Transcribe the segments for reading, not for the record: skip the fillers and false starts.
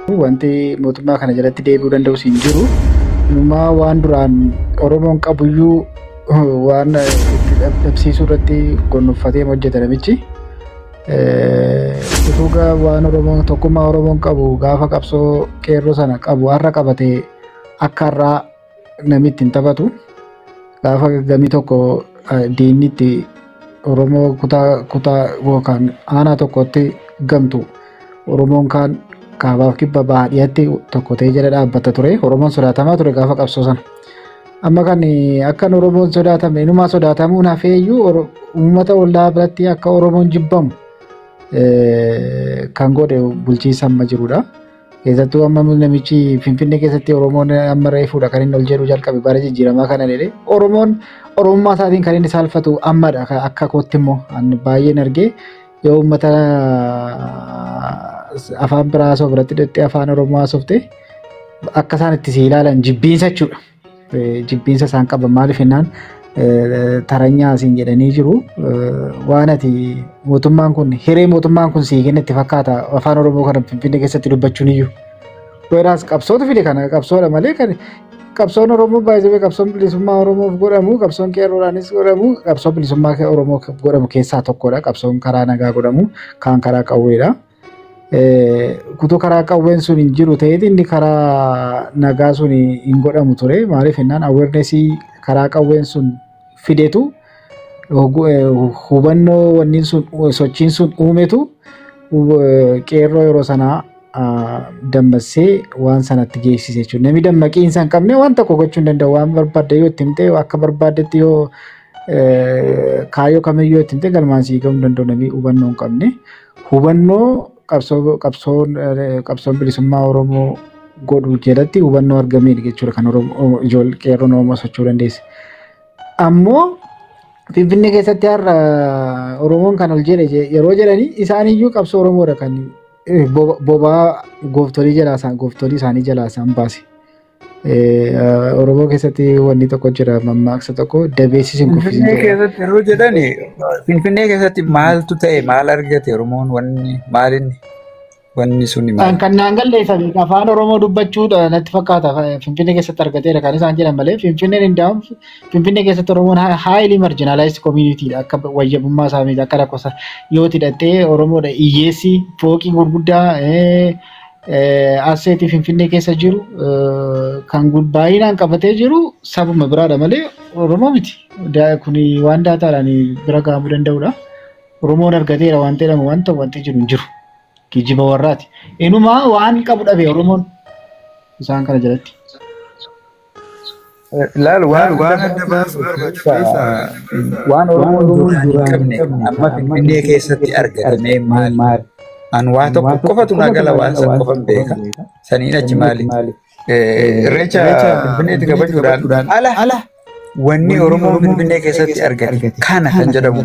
Wanti mootummaa kana jalatti deebi'uu danda'us hin jiru. Inumaa waan duraan Oromoon qabuyyuu waan itti dhabsiisuu irratti gonffatee hojjeta namichi. Utuu waan Oromoon tokkummaa Oromoon qabu gaafa qabsoo qeerroo sana qabu har'a qabatee akka har'aa namni ittiin taphatu. Gaafa gamii tokko diinni itti Oromoo kutaa kutaa yookaan aanaa tokkotti gamtu Oromoon kaan kaabaaf kibba baadiyyaatti tokko ta'ee jala dhaabbata ture. Oromoon sodaatamaa ture gaafa qabsoo sana. Amma kan akkan Oromoon sodaatame inumaa sodaatamuun hafeeyyuu uummata ollaa biratti akka Oromoon jibbamu kan godhe bulchiinsa amma jirudha. Keessattuu amma namichi Finfinnee keessatti Oromoon amma reefuudha kan inni ol jedhu jalqabe bara jijjiiramaa kana jedhee Oromoon Oromummaa isaatiin kan inni saalfatu ammadha akka kootti immoo baay'een argee yoo uummata afaan biraa haasa'u biratti dhaqxee afaan Oromoo haasofte akka isaan itti si ilaalan jibbiinsa jechuudha. Jibbiinsa isaan qaban maaliif jennaan taranyaa asiin jedhanii jiru. Waan ati mootummaan kun hiree mootummaan kun sii kenne itti fakkaata afaan Oromoo kana Finfinnee keessatti dubbachuun iyyuu. Whereas qabsootu fide kana qabsoodha malee kan qabsoon Oromoo baay'ee qabsoon bilisummaa Oromoof godhamu qabsoon qeerroodhaanis godhamu qabsoo bilisummaa Oromoof godhamu keessaa tokkodha. Qabsoon karaa nagaa godhamu kaan karaa qawweedha. Kutuu karaa qawween sun hin jiru ta'eeti inni karaa nagaa sun hin godhamu ture. Maaliif jennaan awarenessii karaa qawween sun fidetu hubannoo wanni sun sochiin sun uumetu qeerroo yeroo sanaa dammassee waan sanatti geessise jechuudha. Namni dammaqiinsa hin qabne waan tokko gochuu hin danda'u. Waan barbaadde yoo itti himte akka barbaaddetti yoo kaayyoo kamiyyuu itti himte galmaan sii gahuu hin danda'u namni hubannoo hin qabne. Hubannoo qabsoon bilisummaa Oromoo godhu jalatti hubannoo argamedha jechuudha kan Oromoo ijoollee qeerroon Oromoo socho'uu dandeesse. Ammoo Finfinnee keessatti har'a Oromoon kan ol jedhe yeroo jedhanii isaaniyyuu qabsoo Oromoodha kan boba'aa gooftolii jalaa isaan gooftolii isaanii jalaa isaan baase. Oromoo keessatti wanni tokko jira mammaaksa tokko dabeessis hin kuffisin Finfinnee jedha. keessatti yeroo jedhani Finfinnee keessatti maaltu ta'e maal argate Oromoon wanni maalinni wanni suni maali? Kan naan galleessan afaan Oromoo dubbachuudha natti fakkaata. Finfinnee keessatti argateera kan isaan jedhan malee Finfinneen hin daa'amu. Finfinnee keessatti Oromoon highly marginalized community dha. Akka wayyabummaa isaa miti akka lakkoofsa yoo hidhattee Oromoodha hiyyeessi fooqii gurguddaa asseetii Finfinnee keessa jiru kan baay'inaan qabatee jiru sabuma biraadha malee Oromoo miti. Kuni waan daataadhaan bira gahamuu danda'udha. Oromoon argateera waan jedhamu wanta wanti jiru hin jiru. Geejjiba warraati. Inumaa waan qabu dhabe Oromoon isaan kana jalatti. Laal waan Waan adda baasuu barbaadu keessaa waan Oromoon duraan hin qabne amma Finfinnee keessatti argatame maali? An waa tokko qofatu naa gala waan san qofan beeka. Saniin achi maali? Irreecha Finfinneetti kabajuudhaan ala wanni Oromoon Finfinnee keessatti argate kana kan jedhamu.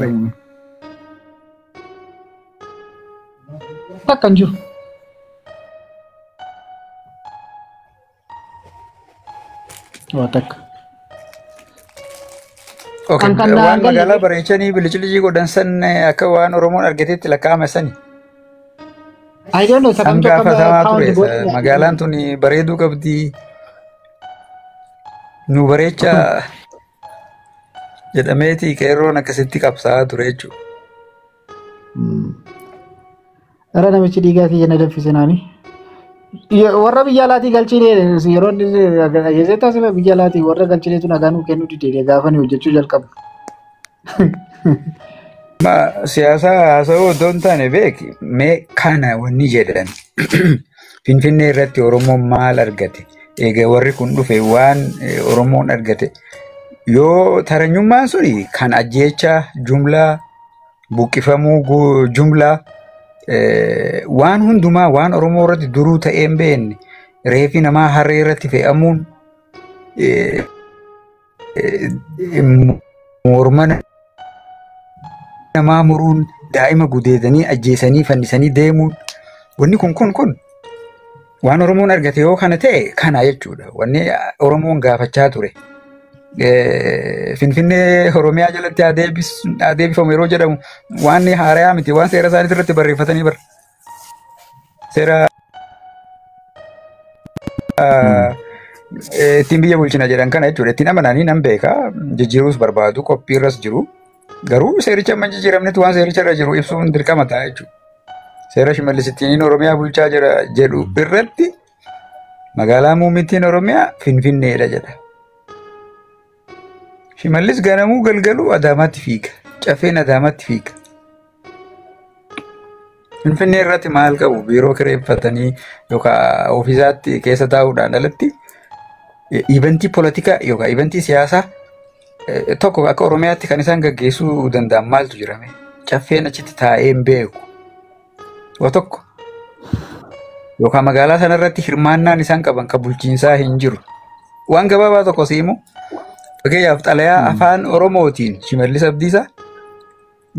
Takka hin jiru. Waa takka. Okay, Kan kan waan naan galle magaalaa bareechanii biliclicii godhan san akka waan Oromoon argateetti lakkaa'ame sani. I don't know isa San kamtu akka gaafatamaa ture. kaawwanti godhe. Magaalaan tun bareeduu qabdi. Nu bareecha jedhameeti qeerroon akkasitti qabsaa'aa ture jechuudha. Ara namichi dhiigaa kiyya na danfise naani. Warra biyya alaatii galchiine yeroo inni dhageessee asirra biyya alaatii warra galchineetu nagaa nuu kennuu didee gaafa ni hojjechuu jalqabu. Ma siyaasa haasa'uu otoo hin taane beeki mee kana wanni jedhan Finfinnee irratti Oromoon maal argate? Egaa warri kun dhufe waan Oromoon argate yoo taranyummaan suni kan ajjeechaa jumlaa buqqifamuu jumlaa waan hundumaa waan Oromoo irratti duruu ta'ee hin beekne reefi namaa harree irratti fe'amuun morma namaa muruun daa'ima gudeedanii ajjeesanii fannisanii deemuun wanni kun kun kun waan Oromoon argate yoo kana ta'e kana jechuudha. Wanni Oromoon gaafachaa ture. Finfinnee Oromiyaa jalatti haa deebifamu yeroo jedhamu waan haarayaa miti, waan seera isaanii irratti barreeffatanii bara. Seera ittiin biyya bulchina jedhan kana jechuudha. Ittiin amananii nan beeka, jijjiiruus barbaadu, qophiirras jiru. Garuu seericha amma jijjiiramnetti waan seericha irra jiru ibsuun dirqama ta'a jechuudha. Seera Shimallis ittiin Oromiyaa bulchaa jira jedhu irratti magaalaa muummittiin Oromiyaa Finfinneedha jedha. Shimallis ganamuu galgaluu Adaamaatti fiiga. Cafeen Adaamaatti fiiga. Finfinnee irratti maal qabu? Biiroo kireeffatanii yookaan ofiisaatti keessa taa'uudhaan alatti iivantii poolitikaa yookaan iivantii siyaasaa tokko akka Oromiyaatti kan isaan gaggeessuu danda'an maaltu jirame? Caffeen achitti taa'ee hin beeku. Waa tokko yookaan magaalaa sanarratti hirmaannaan isaan qaban kan bulchiinsaa hin jiru. Waan gabaabaa tokko siimu fakkeenyaaf xalayaa afaan Oromootiin Shimallis Abdiisaa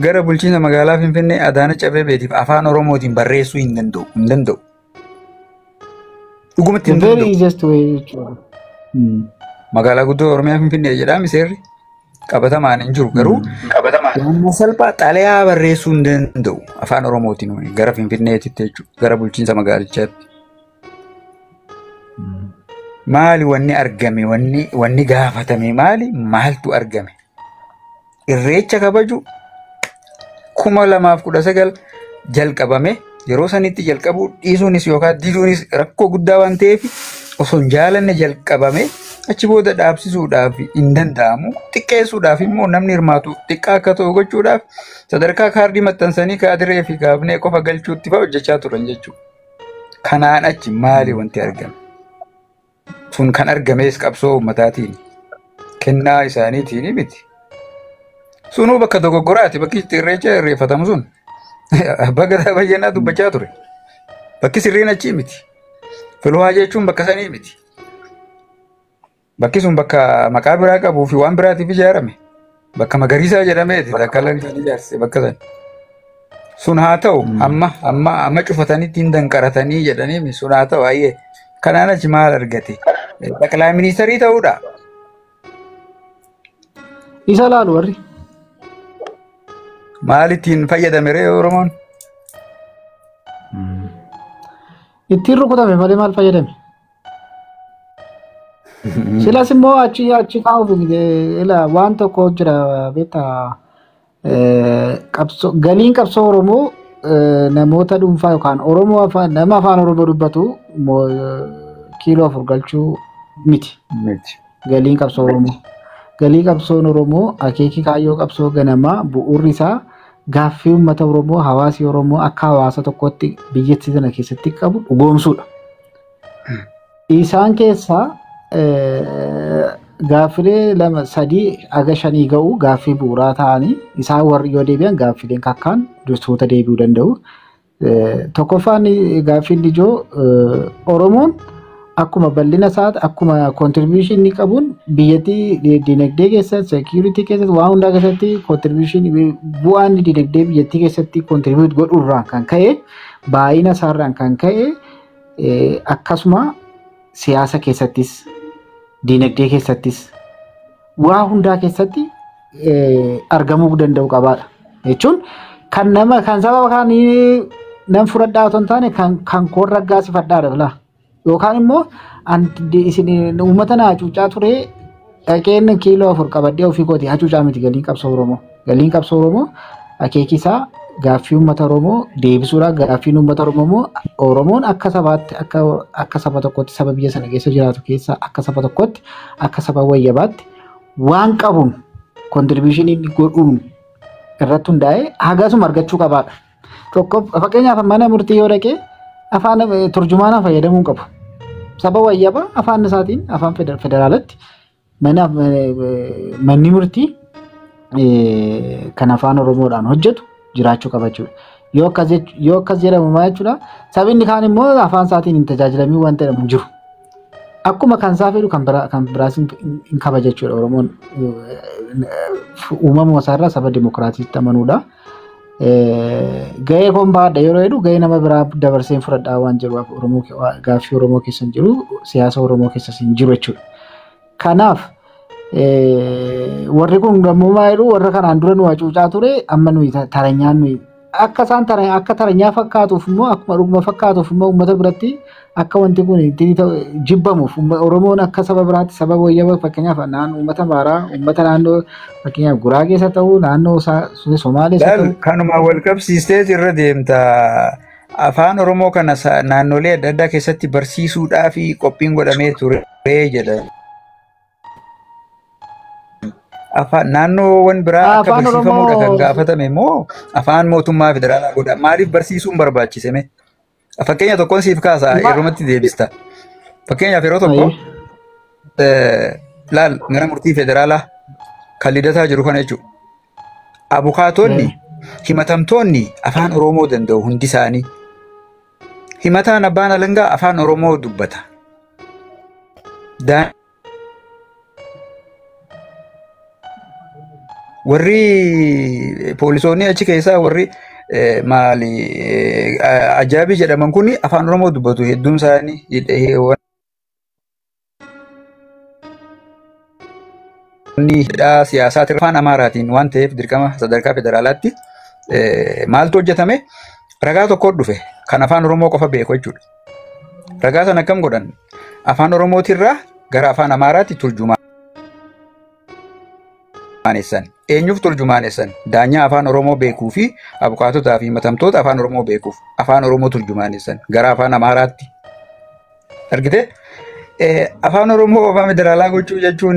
gara bulchiinsa magaalaa Finfinnee Adaanach Abeebeetiif afaan Oromootiin barreessuu hin danda'u. Hin danda'u. Dhugumatti hin The very danda'u. easiest way jechuudha. Magaalaa guddoo Oromiyaa Finfinnee jedhaa seerri qabatamaan hin jiru garuu waan salphaa xalayaa barreessuu hin danda'u afaan Oromootiin gara Finfinneetitti jechuudha, gara bulchiinsa magaalichaatti. Maali wanni argame, wanni gaafatame maali, maaltu argame? Irreecha kabaju 2019 jalqabame yeroo sanitti jalqabuu dhiisuunis yookaan diduunis rakkoo guddaa waan ta'eef osoo hin jaalanne jalqabame achi booda dhaabsisuudhaaf hin danda'amu. Xiqqeessuudhaaf immoo namni hirmaatu xiqqaa akka ta'u gochuudhaaf sadarkaa kaardii maxxansanii kaadiree fi kaabinee qofa galchuutti fa'aa hojjechaa turan jechuudha. Kanaan achi maali wanti argame? Sun kan argames qabsoo uummataatiin kennaa isaaniitiin miti. Sunuu bakka dogoggoraati, bakki itti irreecha irreeffatamu sun. Abbaa Gadaa Bayyanaa dubbachaa ture. Bakki sirriin achii miti. Filwaa jechuun bakka sanii miti. Bakki sun bakka maqaa biraa qabuu fi waan biraatiif ijaarame. Bakka magariisaa jedhameeti takka kan ijaarse bakka sana. Sun haa ta'u amma amma amma cufatanii ittiin danqaratanii jedhanii sun haa ta'u ayyee. Kanaan achi maal argate? Xaqilaa ministeerii ta'uudha. Isa laalu warri. Maal ittiin fayyadame ree Oromoon? Ittiin rukutame malee maal fayyadame? Silas immoo achi achi kaa'uuf waan tokko jira beektaa, qabsoo galiin qabsoo Oromoo namoota dhuunfaa yookaan Oromoo afaan nama afaan Oromoo dubbatu kiiloo 4 galchuu miti. Galiin qabsoo Oromoo. Galii qabsoon Oromoo akeekii kaayyoo qabsoo ganamaa bu'uurri isaa gaaffii uummata Oromoo hawaasi Oromoo akka hawaasa tokkotti biyyattii sana keessatti qabu dhugoomsuudha. Isaan keessaa gaaffilee 2 3 haga 5 ga'u gaaffii bu'uuraa ta'anii isaan warri yoo deebi'an gaaffileen kakkaan dursoota deebi'uu danda'u. Tokkoffaan gaaffiin ijoo Oromoon akkuma bal'ina isaati akkuma contribution inni qabuun biyyattii dinagdee keessatti security keessatti waan hundaa keessatti contribution bu'aan dinagdee biyyattii keessatti contribute godhuurraan kan ka'e baay'ina isaarraan kan ka'e akkasuma siyaasa keessattis dinagdee keessattis waa hundaa keessatti argamuu danda'u qabaadha. Jechuun kan nama kan sababa kan nan fudhadhaa otoo hin taane kan koon raggaasifadhaadha laa. Yookaan immoo isin uummata na hacuucaa ture dhaqeen kiiloo 4 qabadhee ofii kooti hacuucaa miti galiin qabsoo Oromoo. Galiin qabsoo Oromoo akeeki isaa gaaffii uummata Oromoo deebisuudha. Gaaffiin uummata Oromoo immoo Oromoon akka sabaatti akka saba tokkotti saba biyya sana keessa jiraatu keessa akka saba tokkotti akka saba wayyabaatti waan qabuun kontribiishinii inni godhuun irratti hundaa'ee hagasuma argachuu qabaadha. Tokko fakkeenyaaf mana murtii yoo dhaqee afaan turjumaanaa fayyadamuu hin qabu. Saba wayyaba afaan isaatiin afaan federaalatti manni murtii kan afaan Oromoodhaan hojjetu jiraachuu qaba jechuudha. Yoo akkas jedhamu maal jechuudha? Sabni kaan immoo afaan isaatiin hin tajaajilamiin waan jedhamu hin jiru. Akkuma kan isaa fedhu kan biraas hin kabaja jechuudha. Oromoon uumamuma isaarraa saba dimokiraatiitti amanuudha. Gahee koon baadha yeroo jedhu gahee nama biraa dabarsee fudhadhaa waan jiru Oromoo gaaffii Oromoo keessa hin jiru siyaasa Oromoo keessas hin jiru jechuudha. Kanaaf Warri kun immoo maal jedhu, warra kanaan dura nu hacuucaa ture, amma nuyi taranyaan nuyi akka isaan akka taranyaa fakkaatuuf immoo, akkuma dhuguma fakkaatuuf immoo, uummata biratti akka wanti kun ittiin jibbamuuf, Oromoon akka saba biraatti saba wayyaba, fakkeenyaaf naannoo uummata Amaaraa, uummata naannoo fakkeenyaaf Guraagee isa ta'u, naannoo Somaalee isa ta'u. Kanuma wal qabsiistee irra deemta. Afaan Oromoo kana naannolee adda addaa keessatti barsiisuudhaa fi qophiin godhamee ture jedha. Afaan naannoowwan biraa akka barsiifamudha kan gaafatame immoo afaan mootummaa federaalaa godha. Maaliif barsiisuun barbaachise mee? Fakkeenya tokkoon siif kaasa, yerumatti deebista. Fakkeenyaaf yeroo tokko laal, mana murtii federaalaa kan lidataa jiru kana jechuudha. Abukaatonni himatamtoonni afaan Oromoo danda'u hundi isaanii. Himataan abbaan alangaa afaan Oromoo dubbata. Warri poolisoonni achi keessaa, warri maali ajaabii jedhaman kun afaan Oromoo dubbatu hedduun isaanii. Wanni hidhaa siyaasaa afaan Amaaraatiin waan ta'eef, dirqama sadarkaa federaalaatti maaltu hojjetame? Ragaa tokko dhufe kan afaan Oromoo qofa beeku jechuudha. Ragaa sana akkam godhan? Afaan Oromootirraa gara afaan Amaaraatti turjumaanessan. Eenyuuf turjumaanessan? Daanyaa afaan Oromoo beekuu fi abukaatotaa fi himatamtoota afaan Oromoo beekuuf afaan Oromoo turjumaanessan gara afaan Amaaraatti. Argitee? Afaan Oromoo afaan federaalaa gochuu jechuun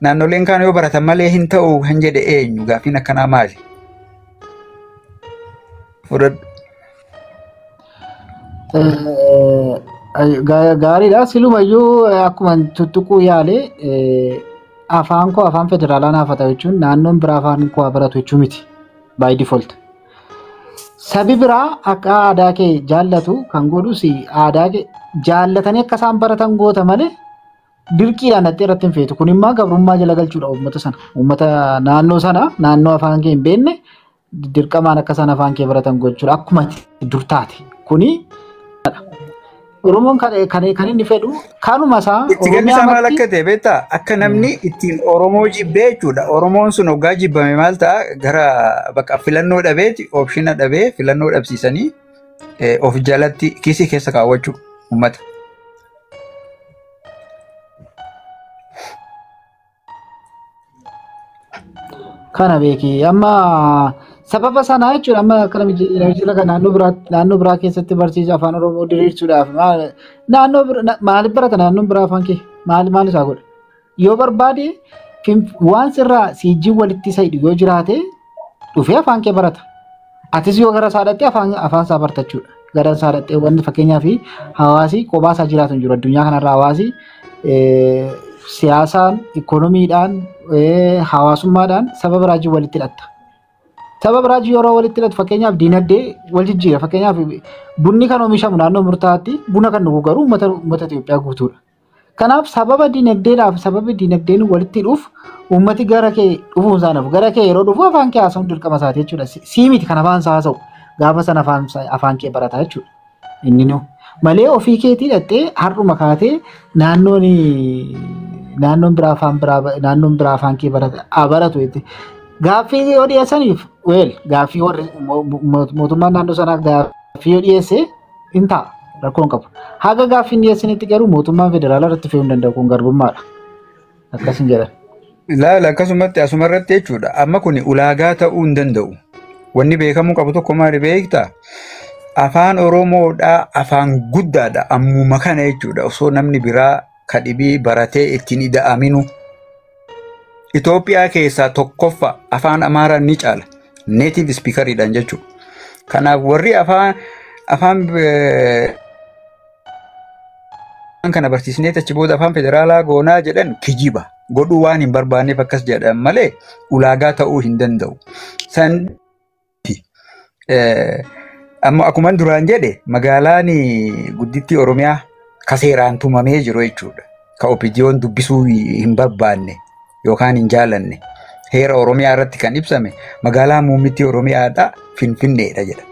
naannoleen kaan yoo baratan malee hin ta'u kan jedhe eenyu? Gaaffiin akkanaa maali? Fudhadhu. Gaariidha. Silumayyuu akkuma tuttuquu yaale, afaan koo afaan federaalaa naaf ta'u jechuun naannoon biraa afaan koo baratu jechuu miti. By default. Sabi biraa akka aadaa kee jaallatu kan godhus aadaa kee jaallatanii akka isaan baratan goota malee dirqiidhaan dhattee irratti hin feetu. Kun immoo gabrummaa jala galchuudha uummata sana. Uummata naannoo sana, naannoo afaan kee hin beekne dirqamaan akka isaan afaan kee baratan gochuudha. Akkuma dur taate. Kuni Oromoon kan inni fedhu kanuma isaa. Itti galli isaa maal akka ta'e beektaa? Akka namni ittiin Oromoo jibbee jechuudha. Oromoon sun hoggaa jibbame maal ta'a? Gara bakka filannoo dhabeeti, option dhabee filannoo dhabsiisanii of jalatti kiisii keessa kaawwachuu uummata. Kana beeki, amma sababa sanaa jechuudha, amma akka namichi kan naannoo biraa keessatti barsiisa afaan Oromoo diriirsuudhaaf naannoo maaliif barata? Naannoon biraa afaan kee maal maal isaa godha? Yoo barbaade, waan sirraa siijjiin walitti isa hidhu yoo jiraate, dhufee afaan kee barata. Atis yoo gara isaa dhattee afaan isaa bartachuudha. Gara isaa dhattee wanti fakkeenyaaf hawaasi kophaa isaa jiraatu hin jiru addunyaa kanarra. Hawaasi siyaasaan, ikoonomiidhaan, hawaasummaadhaan saba biraa wajjin walitti hidhatta. Saba biraa wajjin yeroo walitti hidhatu, fakkeenyaaf diinagdee wal jijjiira. Fakkeenyaaf bunni kan oomishamu naannoo murtaa'aatti, buna kan dhugu garuu uummata Itoophiyaa guutuudha. Kanaaf sababa diinagdeedhaaf, sababa diinagdeen walitti hidhuuf, uummati gara kee dhufuun isaa nafu. Gara kee yeroo dhufu afaan kee haasa'uun dirqama isaati jechuudha. Sii miti kan afaan isaa haasa'u, gaafa sana afaan kee barata jechuudha. Inni nu malee ofii keetii dhattee har'uma kaatee naannoon biraa afaan biraa, naannoon biraa afaan kee barata baratu jettee. Gaaffii yoo dhiyeessaniif, well, gaaffii warri mootummaan naannoo sanaa gaaffii yoo dhiyeesse hin ta'a, rakkoo hin qabu. Haga gaaffii hin dhiyeessinitti garuu mootummaan federaalaa irratti fe'uu hin danda'u, kun garbummaadha. Akkas hin jedhan. Ilaala, akkasumatti asumarratti jechuudha. Amma kun ulaagaa ta'uu hin danda'u. Wanni beekamuu qabu tokko maali beektaa? Afaan Oromoodhaa afaan guddaadha ammuma kana jechuudha. Osoo namni biraa kadhibii baratee ittiin ida'aminu. Itoophiyaa keessaa tokkoffaa afaan Amaaraa ni caala. Native speakeriidhaan jechuudha. Kanaaf warri afaan kana barsiisnee achi booda afaan federaalaa goonaa jedhan kijiba. Godhuu waan hin barbaanneef akkas jedhan malee ulaagaa ta'uu hin danda'u. San amma akkuma duraan jedhe, magaalaan guddittii Oromiyaa ka seeraan tumamee jiru jechuudha. Ka OPDO'n dubbisuu hin barbaanne yookaan hin jaalanne. Heera Oromiyaa irratti kan ibsame magaalaa muummittii Oromiyaadha Finfinneedha jedha.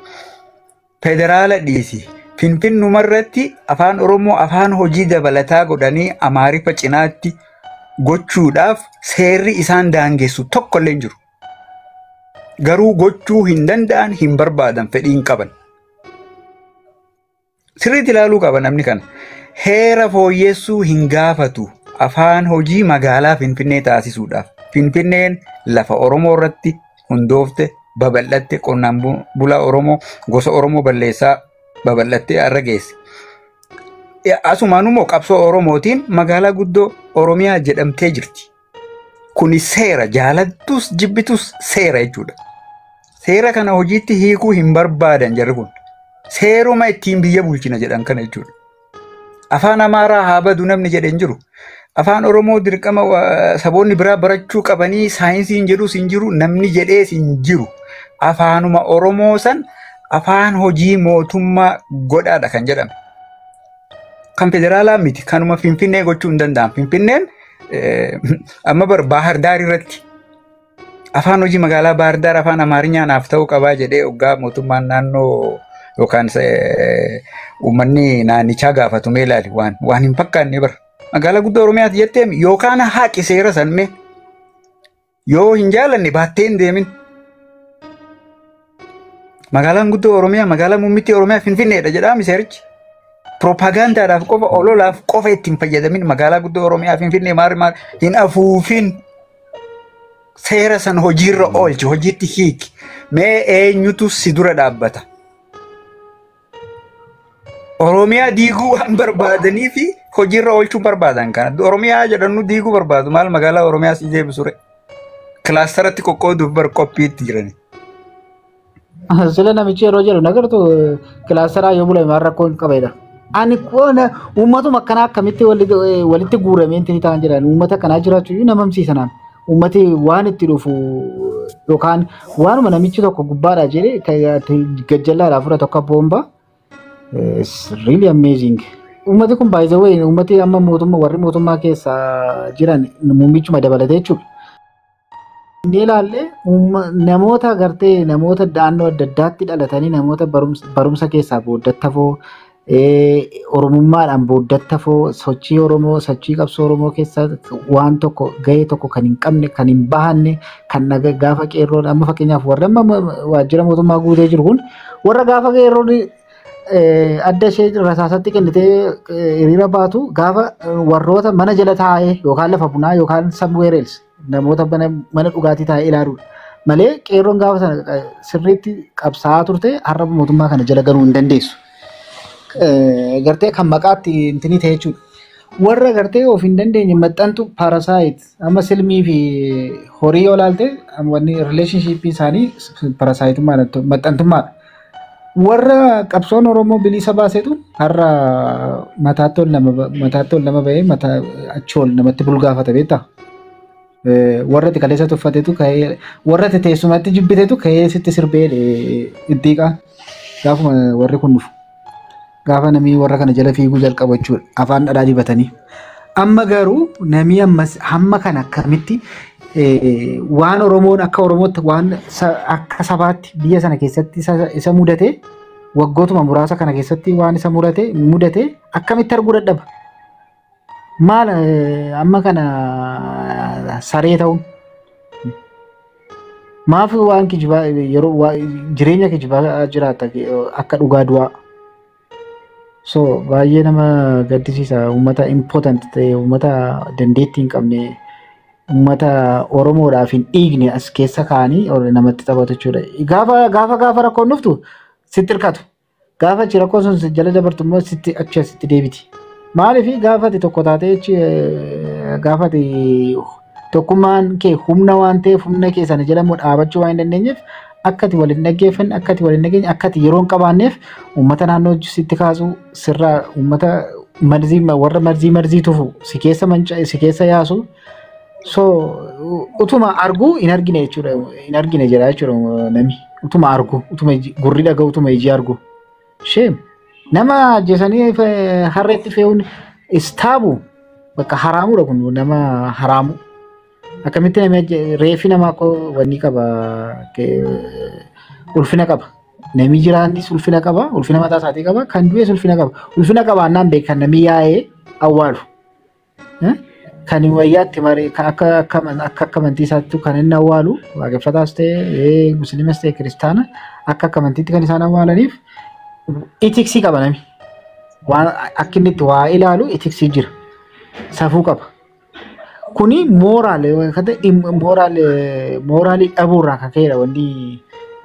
Federaala dhiisi. Finfinnuma irratti afaan Oromoo afaan hojii dabalataa godhanii Amaariffa cinaatti gochuudhaaf seerri isaan daangessu tokkollee hin jiru. Garuu gochuu hin danda'an, hin barbaadan, fedhii hin qaban. Sirriitti ilaaluu qaba namni kana. Heera fooyyessuu hin gaafatu afaan hojii magaalaa Finfinnee taasisuudhaaf. Finfinneen lafa Oromoo irratti hundoofte, babal'atte, qonnaan bulaa Oromoo, gosa Oromoo balleessaa babal'attee har'a geesse. Asumaan immoo qabsoo Oromootiin magaalaa guddoo Oromiyaa jedhamtee jirti. Kuni seera, jaalattus jibbitus seera jechuudha. Seera kana hojiitti hiikuu hin barbaadan jarri kun. Seeruma ittiin biyya bulchina jedhan kana jechuudha. Afaan Amaaraa haa badu namni jedhe hin jiru. Afaan Oromoo dirqama saboonni biraa barachuu qabanii saayinsiin jedhus hin jiru, namni jedhees hin jiru. Afaanuma Oromoo san afaan hojii mootummaa godhaadha kan jedhame. Kan federaalaa miti, kanuma Finfinnee gochuu hin danda'an. Finfinneen amma bar Baahar Daar irratti afaan hojii magaalaa Baahar Daar afaan Amaarinyaa naaf ta'uu qabaa jedhee hoggaa mootummaan naannoo yookaan uummanni naannichaa gaafatu mee ilaali, waan hin fakkaanne bara. Magaalaa guddoo Oromiyaati jetteemi yookaan haqi seera san mee, yoo hin jaalanne baattee hin deemin. Magaalaan guddoo Oromiyaa, magaalaa muummittii Oromiyaa Finfinneedha jedhaami seerichi. Propagaandaadhaaf qofa, ololaaf qofa ittiin fayyadamin. Magaalaa guddoo Oromiyaa Finfinnee maal maal hin afuufin. Seera san hojiirra oolchi, hojiitti hiiki. Mee eenyutu si dura dhaabbata? Oromiyaa diiguu waan barbaadanii fi hojiirra oolchuu barbaadan kana. Oromiyaa jedhannu diiguu barbaadu, maal magaalaa Oromiyaa si deebisure? Kilaastaratti qoqqooduuf bar qophiitti jirani. Sila namichi yeroo jedhu nagartu kilaastaraa yoo bulame maal rakkoo hin qabeedha. Ani uummatuma akkanaa akkamitti walitti guuramee inni ta'an jedhan, uummata akkanaa jiraachuu iyyuu nama hamsiisanaan. Uummati waan itti dhufu yookaan waanuma namichi tokko gubbaadha jedhee gajjallaadhaa fudhatu akka boombaa. It's really amazing. Uummati kun, by the way, uummati amma mootummaa, warri mootummaa keessa jiran, muummichuma dabalatee jechuudha. Inni ilaalle namoota gartee namoota naannoo adda addaatti dhalatanii, namoota barumsa keessaa booddattafoo, oromummaadhaan booddattafoo, sochii Oromoo, sochii qabsoo Oromoo keessa waan tokko gahee tokko kan hin qabne, kan hin bahanne, kan gaafa qeerroon, amma fakkeenyaaf warra amma waajjira mootummaa guutee jiru kun, warra gaafa qeerroon adda ishee rasaasatti kennitee hiriira baatu, gaafa warroota mana jala taa'ee yookaan lafa bunaa yookaan somewhere else namoota mana dhugaatii taa'ee ilaaluudha. Malee qeerroon gaafa sana sirriitti qabsaa'aa turte har'a mootummaa kana jala galuu hin dandeessu. Gartee kan maqaatti intinii ta'e jechuudha. Warra gartee of hin dandeenye maxxantu parasite, amma silmii fi horii yoo ilaalte wanni relationship isaanii parasiteummaadha, maxxantummaadha. Warra qabsoon Oromoo bilisa baasetu har'a mataatti ol nama bahee mataa achi ol namatti bulgaafata, beektaa? Warra itti kaleessa tuffatetu ka'ee, warra itti teessumatti jibbitetu ka'ee sitti sirbee ittiiqaa gaafuma warri kun dhufu. Gaafa namni warra kana jala fiiguu jalqabu jechuudha. Afaan dhadhaa dibatanii. Amma garuu namni ammas hamma kana akkamitti waan Oromoon akka Oromootti, waan akka sabaatti biyya sana keessatti isa mudate, waggootuma muraasa kana keessatti waan isa mudate akkamitti arguu dadhaba? Maal amma kana saree ta'uun? Maaf waan kijibaa yeroo jireenya kijibaa jiraata akka dhugaa du'aa? So baay'ee nama gaddisiisa, uummata important ta'e, uummata dandeettii hin qabne, uummata Oromoodhaaf hin dhiigne as keessa kaa'anii namatti taphatu jechuudha. Gaafa rakkoon dhuftu sitti hirkatu. Gaafa achi rakkoon sun jala dabartu immoo sitti achi asitti deebiti. Maaliif gaafa ati tokko taatee, gaafa ati tokkummaan kee humna waan ta'eef, humna kee sana jala immoo dhaabachuu waan hin dandeenyeef, akka ati waliin dhaggeeffanne, akka ati waliin dhageenye, akka ati yeroo hin qabaanneef uummata naannoo sitti kaasu, sirraa uummata marzii, warra marzii tufu si keessa manca si keessa yaasu. So utuma arguu hin argine jechuudha, hin argine jedha jechuudha nami, utuma argu, utuma gurri dhaga'u, utuma iji argu. Shame. Nama ajjeesanii harreetti fe'uun istaabu bakka haraamuudha, kun nama haraamu. Akkamitti namni reeffi namaa akka wanni qaba, ulfina qaba. Namni jiraanis ulfina qaba, ulfina mataa isaatii qaba, kan du'es ulfina qaba. Ulfina qabaannaan beekan namni yaa'ee awwaalu. Kan wayyaatti maree akka amantii isaatti kan inni awwaalu waaqeffataas ta'e musliimas ta'e kiristaana akka amantiitti kan isaan awwaalaniif itiksii qaba namni. Waan akka inni itti waa ilaalu itiksii jira. Safuu qaba. Kuni mooraalii dhabuurraa kan ka'edha wanni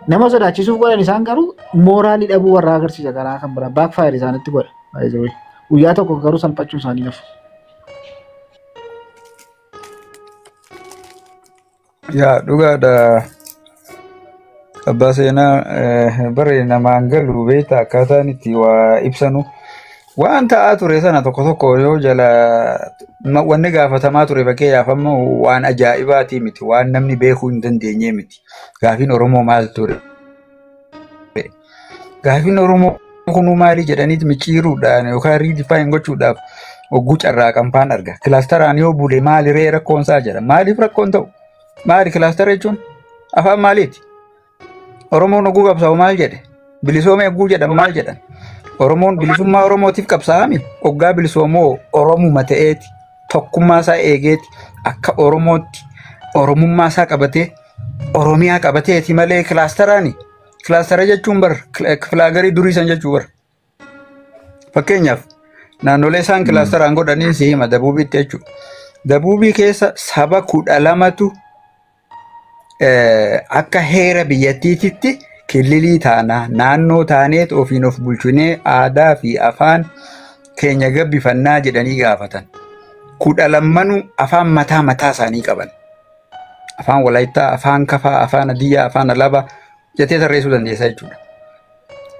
nama sodaachisuuf godhan isaan garuu mooraalii dhabuu warraa agarsiisa karaa kan biraa backfire isaanitti godha. Guyyaa tokko garuu salphachuu isaanii nafu. Yaa dhugaadha. Abbaa seenaa bare namaan galu beektaa akkaataan itti waa ibsanu. Waan ta'aa ture sana tokko tokko yoo jala wanni gaafatamaa ture fakkeenyaaf amma waan ajaa'ibaatii miti waan namni beekuu hin dandeenye miti. Gaafiin Oromoo maal ture? Gaafiin Oromoo kunuu maali jedhaniit micciiruudhaan yookaan redefine gochuudhaaf hogguu carraaqan faan arga. Kilaastaraan yoo bule maali ree rakkoonsaa jedha. Maaliif rakkoon ta'u? Maali kilaastara jechuun? Afaan maaliiti? Oromoon hogguu qabsaa'u maal jedhe? Bilisoome hogguu jedhan maal jedhan? Oromoon bilisummaa Oromootiif qabsaa'ami. Hoggaa bilisoomoo Oromuma ta'eeti. Tokkummaa isaa eegeeti. Akka Oromootti Oromummaa isaa qabatee Oromiyaa qabateeti malee kilaastaraani. Kilaastara jechuun bar kilaagarii durii san jechuu bar. Fakkeenyaaf naannolee isaan kilaastaraan godhanii si hima dabuubiitti jechuudha. Dabuubii keessa saba 12tu akka heera biyyattiititti kililii taanaa naannoo taaneet ofiin of bulchinee aadaa fi afaan keenya gabbifannaa jedhanii gaafatan. 12 afaan mataa mataa isaanii qaban. Afaan Walaayittaa, afaan Kafaa, afaan Hadiyyaa, afaan Alaabaa jettee tarreessuu dandeessa jechuudha.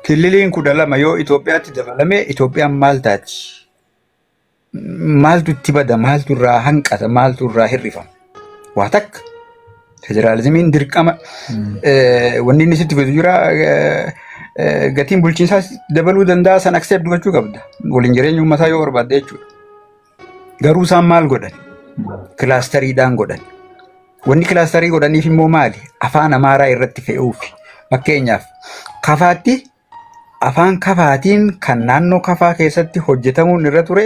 Kililiin 12 yoo Itoophiyaatti dabalame Itoophiyaan maal taati? Maaltu itti bada? Maaltu irraa hanqata? Maaltu irraa hir'ifama? Waa takka. Federaalizimiin dirqama wanni inni sitti fidu jira gatiin bulchiinsaa dabaluu danda'a san accept gochuu qabda. Waliin jireenya uummataa yoo barbaadde jechuudha. Garuu isaan maal godhan? Kilaastariidhaan godhan. Wanni kilaastarii godhaniif immoo maali? Afaan Amaaraa irratti fe'uufi. Fakkeenyaaf Kafaatti afaan Kafaatiin kan naannoo Kafaa keessatti hojjetamuun irra ture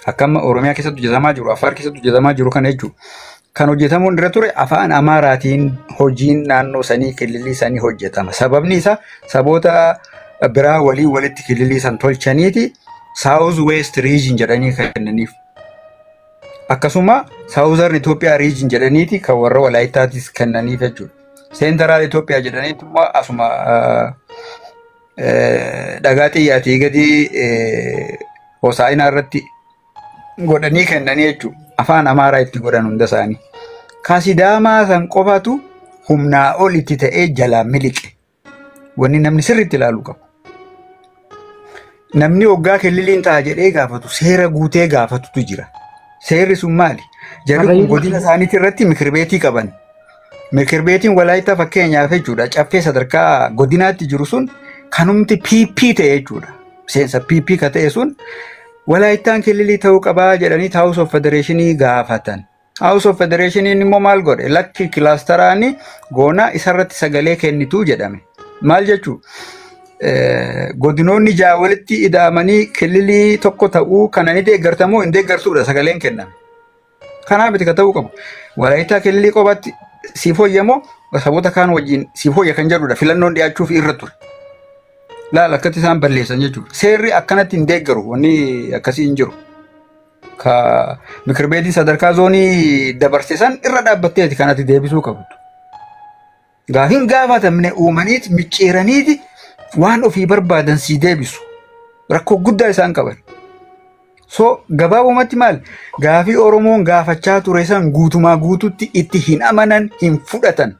akka amma Oromiyaa keessatti hojjetamaa jiru, Affaar keessatti hojjetamaa jiru kana jechuudha. Kan hojjetamuun irra ture afaan Amaaraatiin hojiin naannoo sanii kililii sanii hojjetama. Sababni isaa saboota biraa walii walitti kililii san tolchaniiti South West Region jedhanii kennaniif. Akkasuma Southern Ethiopia Region jedhaniiti kan warra Walaayittaatis kennaniif jechuudha. Central Ethiopia jedhaniitu immoo asuma dhagaa xiyyaatii gadi Hosaa'inaa irratti godhanii kennanii jechuudha. Afaan Amaaraa itti godhan hunda isaanii. Ka Sidaamaa san qofatu humnaa ol itti ta'ee jalaa miliqe. Wanni namni sirriitti ilaaluu qabu. Namni waggaa kililiin ta'a jedhee gaafatu seera guutee gaafatutu jira. Seerri sun maali? Jarri kun godina isaaniitii irratti mikirbeetii qaban. Mikirbeetiin Walaayittaa fakkeenyaaf jechuudha. Caffee sadarkaa godinaatti jiru sun kanumti PP ta'e jechuudha. Miseensa PP ka ta'e sun Walaayittaan kililii ta'uu qabaa jedhanii House of Federationii gaafatan. House of Federationiin immoo maal godhe? Lakki kilaastaraani goonaa isarratti sagalee kennituu jedhame. Maal jechuu? Godinoonni ja'a walitti ida'amanii kililii tokko ta'uu kana ni deeggartamoo hin deeggartuudha sagaleen kenname. Kanaaf miti ka ta'uu qabu. Walaayittaa kililii qofaatti siif hoyyamoo saboota kaan wajjin siif hoyya kan jedhudha filannoon dhiyaachuuf irra ture. Laala akkatti isaan balleessan jechuudha. Seerri akkanatti hin deeggaru wanni akkasii hin jiru. Ka mikirbeetiin sadarkaa zoonii dabarse san irra dhaabbatteeti kanatti deebisuu qabdu. Gaafiin gaafatamne uumaniiti micciiraniiti waan ofii barbaadan sii deebisu. Rakkoo guddaa isaan qaban. So gabaabumatti maal gaafii Oromoon gaafachaa ture san guutumaa guututti itti hin amanan hin fudhatan.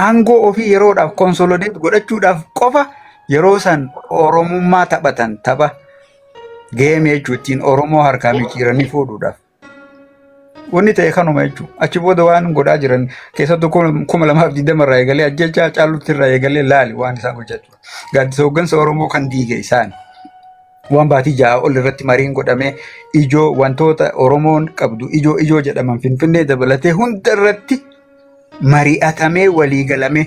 Aangoo ofii yeroodhaaf consolidate godhachuudhaaf qofa yeroo san Oromummaa taphatan tapha game jechuun ittiin Oromoo harkaa micciiranii fuudhuudhaaf. Wanni ta'e kanuma jechuudha. Achi booda waan godhaa jiran keessattuu 2020 irraa eegalee ajjechaa caallutti irraa eegalee laali waan isaan gochaa jiran. Gaaddisa hooggansa Oromoo kan diige isaan. Waan baatii 6 ol irratti mariin godhamee ijoo wantoota Oromoon qabdu ijoo ijoo jedhaman Finfinnee dabalatee hunda irratti mari'atamee walii galamee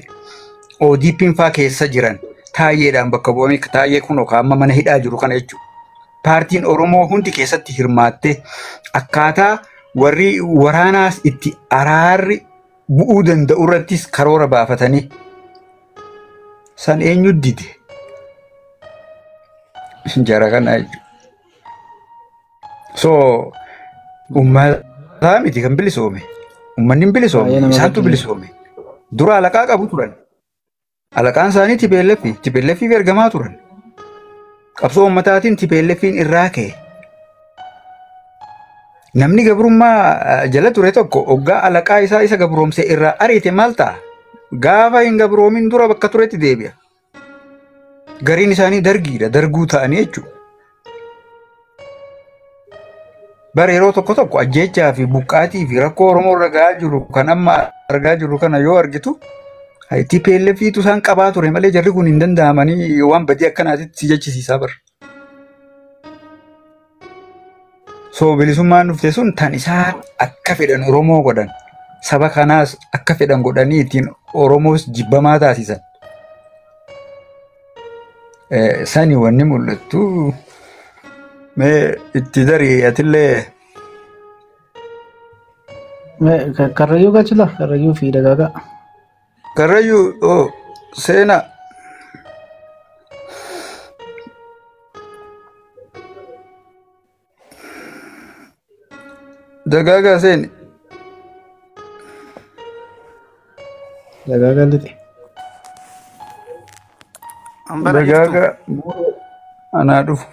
ODP'n faa keessa jiran taayyeedhaan bakka bu'amee taayyee kun amma mana hidhaa jiru kana jechuudha. Paartiin Oromoo hundi keessatti hirmaattee akkaataa warri waraanaas itti araarri bu'uu danda'u irrattis karoora baafatanii san eenyu dide? Jara kana jechuudha. So uummataa miti kan bilisoome. Uummanni hin bilisoomne. Isaantu bilisoome. Dura alaqaa qabu turan. Alaqaan isaanii TPLF. TPLF ergamaa turan. Qabsoo uummataatiin TPLF'n irraa ka'e. Namni gabrummaa jala ture tokko hoggaa alaqaa isaa isa gabroomse irraa ariite maal ta'a? Gaafa hin gabroomin dura bakka turetti deebi'a. Gariin isaanii dargiidha. Darguu ta'anii jechuudha. Bara yeroo tokko tokko ajjeechaa fi buqqaatii fi rakkoo Oromoo irra gahaa jiru kan amma argaa jirru kana yoo argitu TPLF'tu isaan qabaa ture malee jarri kun hin danda'amanii waan badii akkanaatitti si jechisiisaa bara. So bilisummaan dhufte sun tan isaan akka fedhan Oromoo godhan saba kanaas akka fedhan godhanii ittiin Oromoos jibbamaa taasisan. Sani wanni mul'attu mee itti darii atillee. Karrayyuu gachila Karrayyuu fi Dagaagaa. Karrayyuu seenaa. Dagaagaa seeni. Dagaagaa lixe. Dagaagaa anaa dhufu.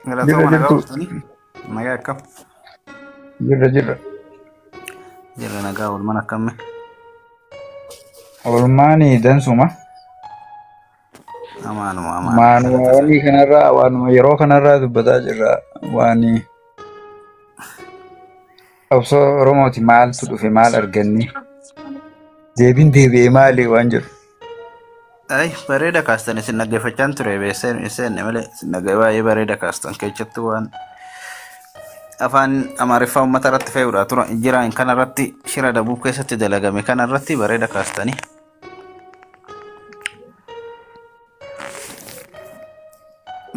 Galatoo nagaa ooltanii. Nagaa akkam? Jirra jirra. Jirra nagaa oolmaan akkammi? Oolmaani dansuma. Amaanuma amaanuma. Maanuma wanni kanarraa waanuma yeroo kanarraa dubbataa jirra waan qabsoo Oromooti maaltu dhufe maal arganni deebiin deebi'ee maali waan jedhu. Ay, bareeda kaastan isin dhaggeeffachaan ture beesseen seenne malee isin dhagge baay'ee bareeda kaastan keessattuu waan afaan Amaariffaa uummata irratti fe'uudha tura jiraan kana irratti shira dabuu keessatti dalagame kana irratti bareeda kaastanii.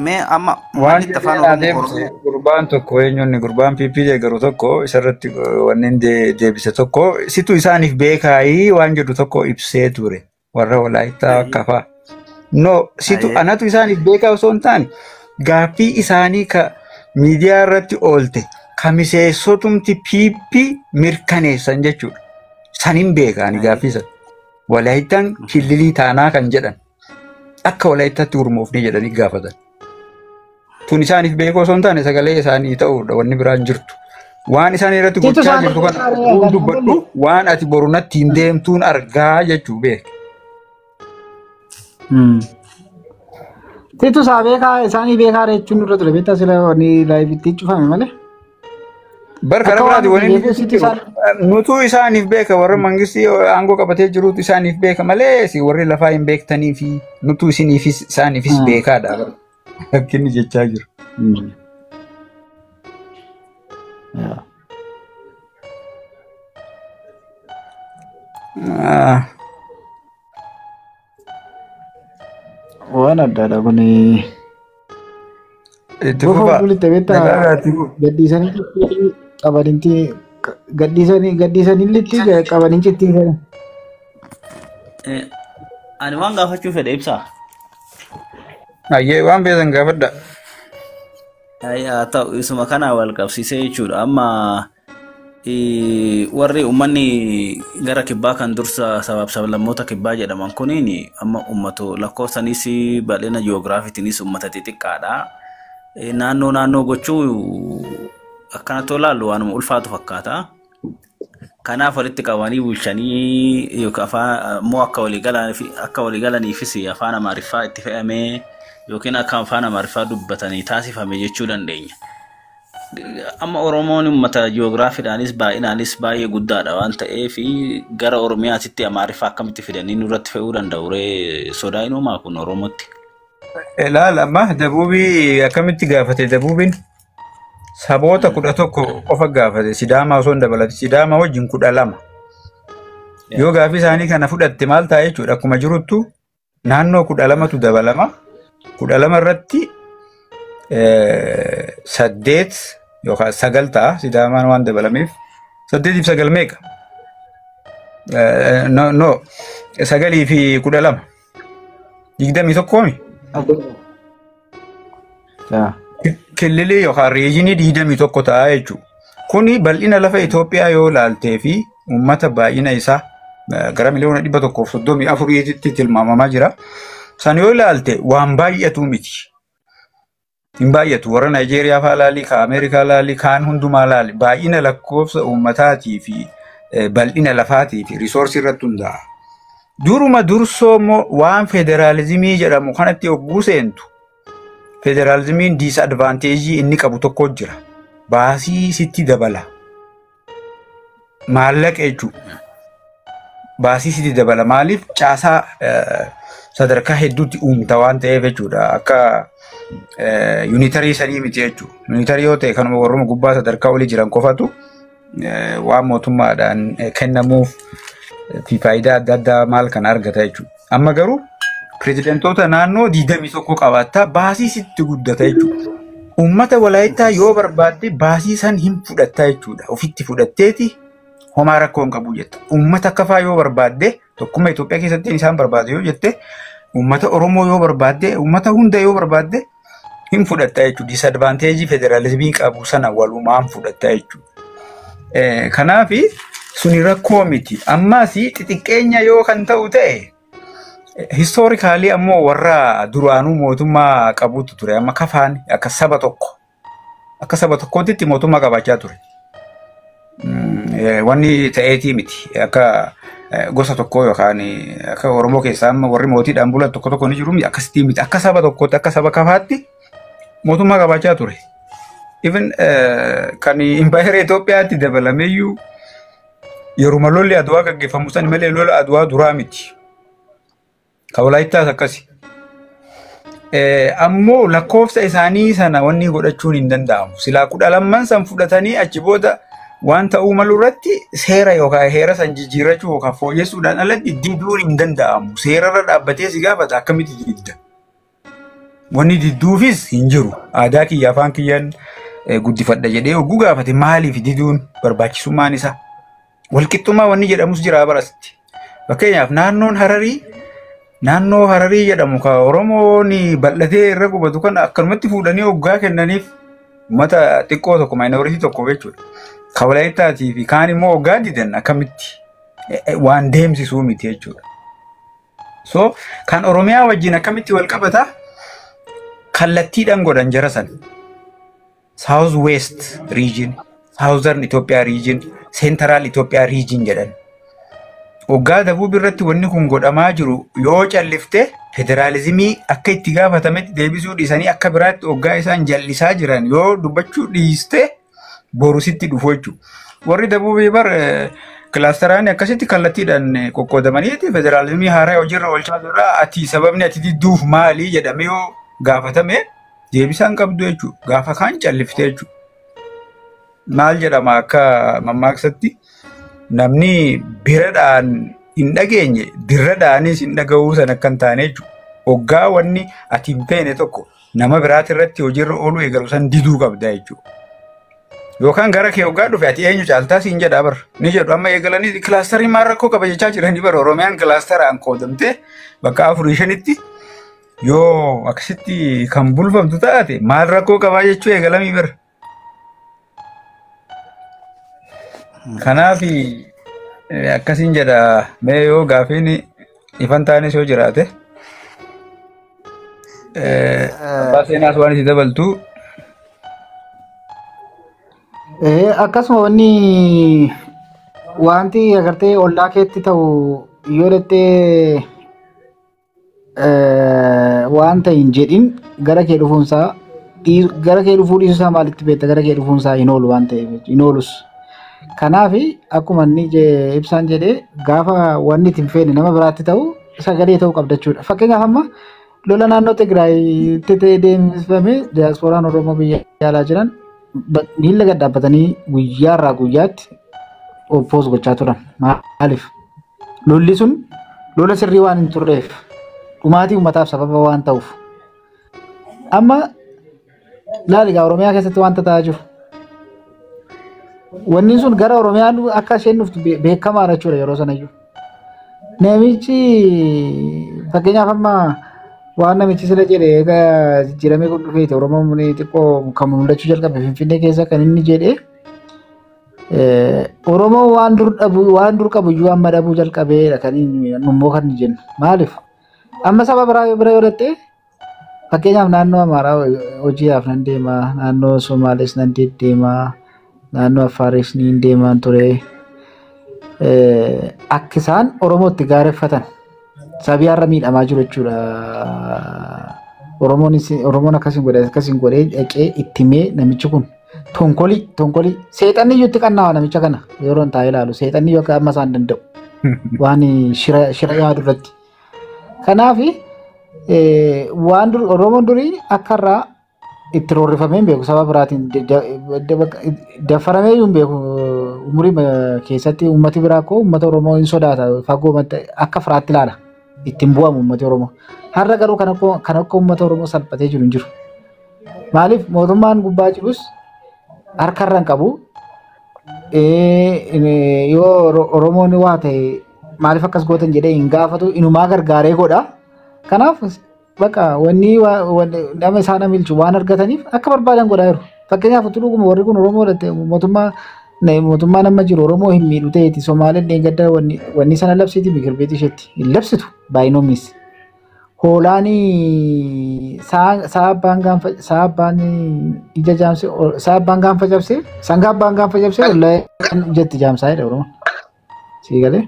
Mee amma Waan manni afaan jedheen Oromoo adeemse gurbaan tokko eenyuun gurbaan PP deeggaru tokko isarratti wanneen deebise tokko situ isaaniif beekaayii waan jedhu tokko ibsee ture warra Walaayittaa akka fa'a. No situ anatu isaaniif beekaa osoo hin taane gaaffii isaanii ka miidiyaa irratti oolte ka miseensotumti PP mirkaneessan jechuudha. Saniin beekaani gaaffii sana. Walaayittaan killilii taanaa kan jedhan akka Walaayittaatti gurmoofne jedhanii gaafatan. Tun isaaniif beekoo osoo hin taane sagalee isaanii ta'uudha wanni biraan jirtu. Waan isaan irratti Situ gochaa isaanii jirtu kana beekaa arguun ree dubbadhu waan ati boru natti hin deemtuun argaa jechuu beek. Situ isaa beekaa isaanii beekaa ree jechuun nurra ture beektaa sila wanni laayivitti cufame malee. Bar Akka karaa waan biraati nuti wanni beekuu inni situ jiru isaan. nutuu isaaniif beeka warra mangistii aangoo qabatee jirutu isaaniif beeka malee si warri lafaa hin beektanii fi nutuu isiniifis isaaniifis beekaadha. Akka inni jechaa jiru. Waan addaadha kun. Itti Gofa fufaa. fuulitti beektaa Dagaagaa itti fufu. gadhiisanii qabaninti gadhiisanii gadhiisanii litti qabanin cittii. Ani waan gaafachuu fedhe ibsaa. Ayyee waan beekan gaafadha. Haa ta'u isuma kana wal qabsiisee jechuudha. Amma warri uummanni gara kibbaa kan dursa sabaaf sablammoota kibbaa jedhaman kuniin amma uummatu lakkoofsanis bal'ina ji'oogiraafiitiinis uummata xixiqqaadha. Naannoo naannoo gochuu akkanatti ilaallu waanuma ulfaatu fakkaata. Kanaaf walitti qabanii bulchanii yookaan afaan immoo akka walii galaniifis afaan Amaariffaa itti fe'amee yookiin akka afaan Amaariffaa dubbatanii taasifame jechuu dandeenya. Amma Oromoon uummata ji'oogiraafiidhaanis baay'inaanis baay'ee guddaadha waan ta'eef gara Oromiyaatitti Amaariffaa akkamitti fidanii nurratti fe'uu danda'u ree sodaa hin uumaa kun Oromootti. Ilaal amma dabuubii akkamitti gaafate dabuubiin saboota 11 qofa gaafate Sidaamaa osoo hin dabalate Sidaamaa wajjin 12. Yoo gaaffii isaanii kana fudhatte maal ta'a jechuudha akkuma jiruttu naannoo 12tu dabalama 12 irratti 8 yookaan 9 ta'a Sidaamaan waan dabalameef 8 fi 9 meeqa? No 9 fi 12 21 mi? Kililii yookaan riijinii 21 ta'a jechuudha. Kuni bal'ina lafa Itoophiyaa yoo ilaaltee fi uummata baay'ina isaa gara miliyoona 134tti tilmaamamaa jira. San yoo ilaalte waan baay'atu miti. Hin baay'atu. Warra Naayijeeriyaa fa'aa laali, ka Ameerikaa laali, kaan hundumaa laali. Baay'ina lakkoofsa uummataatii fi bal'ina lafaatii fi risoorsii irratti hundaa'a. Duruma dursoo immoo waan federaalizimii jedhamu kanatti yogguu seentu federaalizimiin diisadvaanteejii inni qabu tokko jira. Baasii sitti dabala. Maallaqa jechuudha. Baasii sitti dabala. Maaliif caasaa sadarkaa hedduutti uumta waan ta'eef jechuudha. Akka yuunitarii sanii miti jechuudha. Yuunitarii yoo ta'e kanuma warruma gubbaa sadarkaa olii jiran qofatu waan mootummaadhaan kennamuuf fi faayidaa adda addaa maal kana argata jechuudha. Amma garuu pirezidantoota naannoo 21 qabaattaa baasii sitti guddata jechuudha. Uummata Walaayittaa yoo barbaadde baasii san hin fudhatta jechuudha. Ofitti fudhatteeti homaa rakkoo hin qabu jetta. Uummata Kafaa yoo barbaadde tokkummaa Itoophiyaa keessatti isaan barbaade yoo jette uummata Oromoo yoo barbaadde uummata hunda yoo barbaadde hin fudhatta jechuudha. Disadvaanteejii federaalizimii qabu sana walumaan fudhatta jechuudha. Kanaaf suni rakkoo miti. Ammas xixiqqeenya yoo kan ta'u ta'e histoorikaalii ammoo warra duraanuu mootummaa qabutu ture. Amma Kafaan akka saba tokko akka saba tokkootti mootummaa qabaachaa ture. Wanni ta'eetii miti. Akka gosa tokkoo yookaan akka Oromoo keessaa amma warri mootiidhaan bulan tokko tokko ni jiru akkasitti miti. Akka saba tokkootti akka saba Kafaatti mootummaa qabaachaa ture. Even kan impaayera Itoophiyaatti dabalameeyyuu yeruma lolli Aduwaa gaggeeffamu san malee lola Aduwaa duraa miti. Ka Walaayittaas akkasi. Ammoo lakkoofsa isaanii sana wanni godhachuun hin danda'amu. Silaa 12 san fudhatanii achi booda waan ta'uu malu irratti seera yookaan heera san jijjiirrachuu yookaan fooyyessuudhaan alatti diduun hin danda'amu. Seerarra dhaabbatee si gaafata akkamitti didda? Wanni didduufis hin jiru. Aadaa kiyya afaan kiyyaan guddifadha jedhee hogguu gaafate maaliif diduun barbaachisummaan isaa? Walqixxummaa wanni jedhamus jira barasitti. Fakkeenyaaf naannoon Hararii naannoo Hararii jedhamu ka Oromoon bal'atee irra qubatu kan akkanumatti fuudhanii hoggaa kennaniif uummata xiqqoo tokko maayinooritii tokko jechuudha. Ka Walaayittaatii fi kaan immoo hoggaa didan akkamitti waan deemsisuu miti jechuudha. So kan Oromiyaa wajjin akkamitti wal qabata kallattiidhaan godhan jara san. South West region, Southern Ethiopia region, Central Ethiopia region jedhan. Waggaa Dabuub irratti wanni kun godhamaa jiru yoo callifte federaalizimii akka itti gaafatametti deebisuu dhiisanii akka biraatti waggaa isaan jallisaa jiran yoo dubbachuu dhiiste boru sitti dhufu jechuudha. Warri Dabuubii bar kilaastaraan akkasitti kallattiidhaan qoqqoodamaniiti federaalizimii haaraa hojiirra oolchaa jirra. Ati sababni ati didduuf maali jedhamee yoo gaafatame deebisaan qabdu jechuudha. Gaafa kaan callifte jechuudha. Maal jedhama akka mammaaksatti namni biradhaan hin dhageenye dirradhaanis hin dhaga'uu san akka hin taane jechuudha. Hoggaa wanni ati hin feene tokko nama biraati irratti hojiirra ooluu eegalu san diduu qabda jechuudha. Yookaan gara kee hoggaa dhufe ati eenyu caaltaa siin jedhaa bara. Ni jedhu amma eegalanii kilaastarii maal rakkoo qaba jechaa jiranii bara Oromiyaan kilaastaraan qoodamtee bakka 4 5tti yoo akkasitti kan bulfamtu taate maal rakkoo qabaa jechuu eegalamii bara. Kanaaf akkasiin jedha mee yoo gaafiin ifan taanes yoo jiraate abbaa seenaas waan itti dabaltu. Akkasuma wanni wanti agartee ollaa keetti ta'u yoo dhattee waan ta'e hin jedhin gara kee dhufuunsaa gara kee dhufuu dhiisuusaa maalitti beekta gara kee dhufuunsaa hin oolu waan ta'eef hin oolus. Kanaaf akkuma inni ibsaan jedhee gaafa wanni itti hin feene nama biraatti ta'u sagalee ta'uu qabda jechuudha. Fakkeenyaaf amma lola naannoo Tigraayitti ta'ee deemsifame diyaaspooraan Oromoo biyya alaa jiran miila gad dhaabbatanii guyyaarraa guyyaatti oppoos gochaa turan. Maaliif? Lolli sun lola sirrii waan hin turreef dhumaatii uummataaf sababa waan ta'uuf. Amma Laali egaa Oromiyaa keessatti wanta ta'aa jiru. Wanni sun gara Oromiyaan akka isheen dhuftu beekamaadha jechuudha yeroo sanayyuu. Namichi fakkeenyaaf amma waan namichi sila jedhe egaa jijjiiramee kun dhufeeti Oromoon xiqqoo kan mul'achuu jalqabe Finfinnee keessa kan inni jedhe Oromoon waan dur dhabu waan dur qabu iyyuu amma dhabuu jalqabeedha kan inni immoo kan inni jennu. Maaliif? Amma saba biraa bira yoo dhatte fakkeenyaaf naannoo Amaaraa hojiidhaaf nan deema, naannoo Somaalees nan deddeema, naannoo Affaaris ni deemaan ture. Akka isaan Oromootti gaareffatan sabii har'a miidhamaa jiru jechuudha. Oromoon akkasiin godhe akkasiin godhee dhaqee itti himee namichi kun tonkolii tonkolii seexanni iyyuu itti qannaawa namicha kana yeroo hin taa'ee ilaalu seexanni iyyuu akka amma isaan danda'u waan shira shira yaadu irratti. Kanaaf waan dur Oromoon durii akka irraa itti roorrifamee hin beeku saba biraatiin daffaramee iyyuu hin beeku umurii keessatti uummati biraa koo uummata Oromoo hin sodaata fagoo akka firaatti ilaala ittiin bu'amu uummati Oromoo. Har'a garuu kan akka uummata Oromoo salphatee jiru hin jiru. Maaliif mootummaan gubbaa jirus harka irra hin qabu. Yoo Oromoon waa ta'e maaliif akkas gootan jedhee hin gaafatu inumaa gargaaree godha. Kanaaf bakka wanni nama isaan amilchu waan argataniif akka barbaadan godhaa jiru. Fakkeenyaaf utuu dhuguma warri kun Oromoo mootummaa mootummaan amma jiru Oromoo hin miidhu ta'eeti Somaaleen deeggadda wanni sana labsiti mikir isheetti hin labsitu by no means. Hoolaan sa'a abbaan gaanfa sa'a abbaan ija jaamse sa'a abbaan gaanfa cabse sangaa abbaan gaanfa cabse ollaa ijatti jaamsaa jedha Oromoon. Sii galee?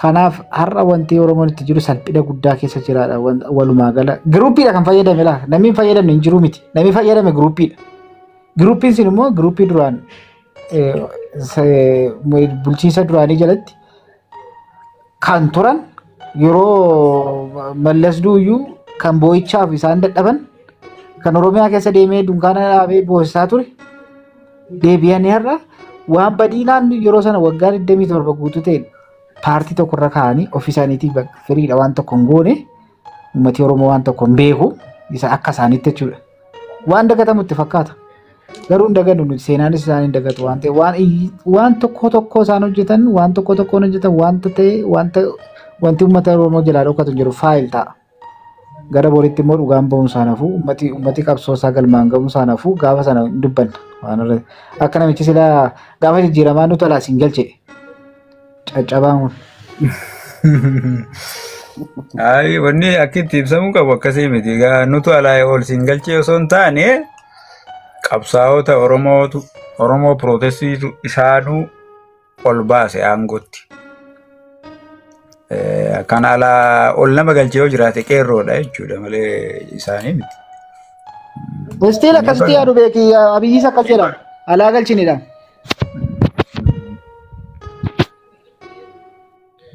Kanaaf har'a wanti Oromoon itti jiru salphina guddaa keessa jiraadha walumaa gala. Groupiidha kan fayyadame laa namni hin fayyadamne hin jiru miti. Namni fayyadame groupiidha. Groupiin sun immoo groupii duraan bulchiinsa duraanii jalatti kan turan yeroo Mallas duuyyuu kan boo'ichaaf isaan dadhaban kan Oromiyaa keessa deemee dunkaana dhaabee boosisaa ture deebi'anii har'a waan badii naannoo yeroo sana waggaa 27 guutuu ta'e paartii tokkorra kaa'anii ofii isaaniitiif firiidha waan tokko hin goone uummati Oromoo waan tokko hin beeku isa akka isaaniitti jechuudha. Waan dagatamu itti fakkaata. Garuu hin dagannu nuti seenaanis isaan hin dagatu waan ta'eef waan tokko tokko isaan hojjetan waan tokko tokkoon hojjetan wanta ta'e wanta wanti uummata Oromoo jalaa dhokatu hin jiru file ta'a. Gara boritti immoo dhugaan ba'uun isaan hafu uummati qabsoo isaa galmaan ga'uun isaan hafu gaafa sana hin dubbanna. Waan irratti akka namichi silaa gaafa jijjiiramaa nuti alaa siin galche caccabaan kun. Ayi wanni akka itti ibsamuu qabu akkasii miti. Egaa nutu alaa ol siin galchee osoo hin taane qabsaa'ota Oromootu Oromoo protestiitu isaanuu ol baase aangootti. Kan alaa ol nama galchee yoo jiraate qeerroodha jechuudha malee isaanii miti. Still akkasitti yaadu beeki Abiyyiis akkas jedha. Alaa galchinidha.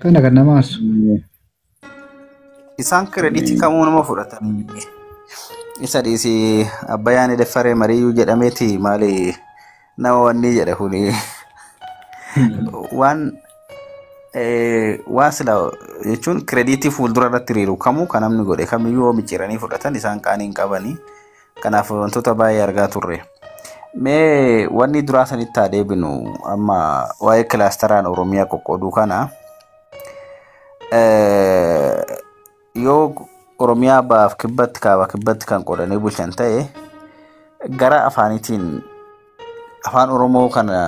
Kana kan nama aarsu. Isaan creditii kamuu nama fudhatanii isa dhiisii Abbayyaan Deffaree Mariyyuu jedhameeti maali nama wanni jedhe kuni waan waan sila jechuun creditii fuuldura irratti hiriiru kamuu kan namni godhe kamiyyuu yoo micciiranii fudhatan isaan qaanii hin qabanii kanaaf wantoota baay'ee argaa turre. Mee wanni duraa sanitti haa deebinu amma waa'ee clusteraan Oromiyaa qoqqooduu kana yoo Oromiyaa baaf kibbatti kaaba kibbatti kan qoodanii bulchan ta'e gara afaaniitiin afaan Oromoo kana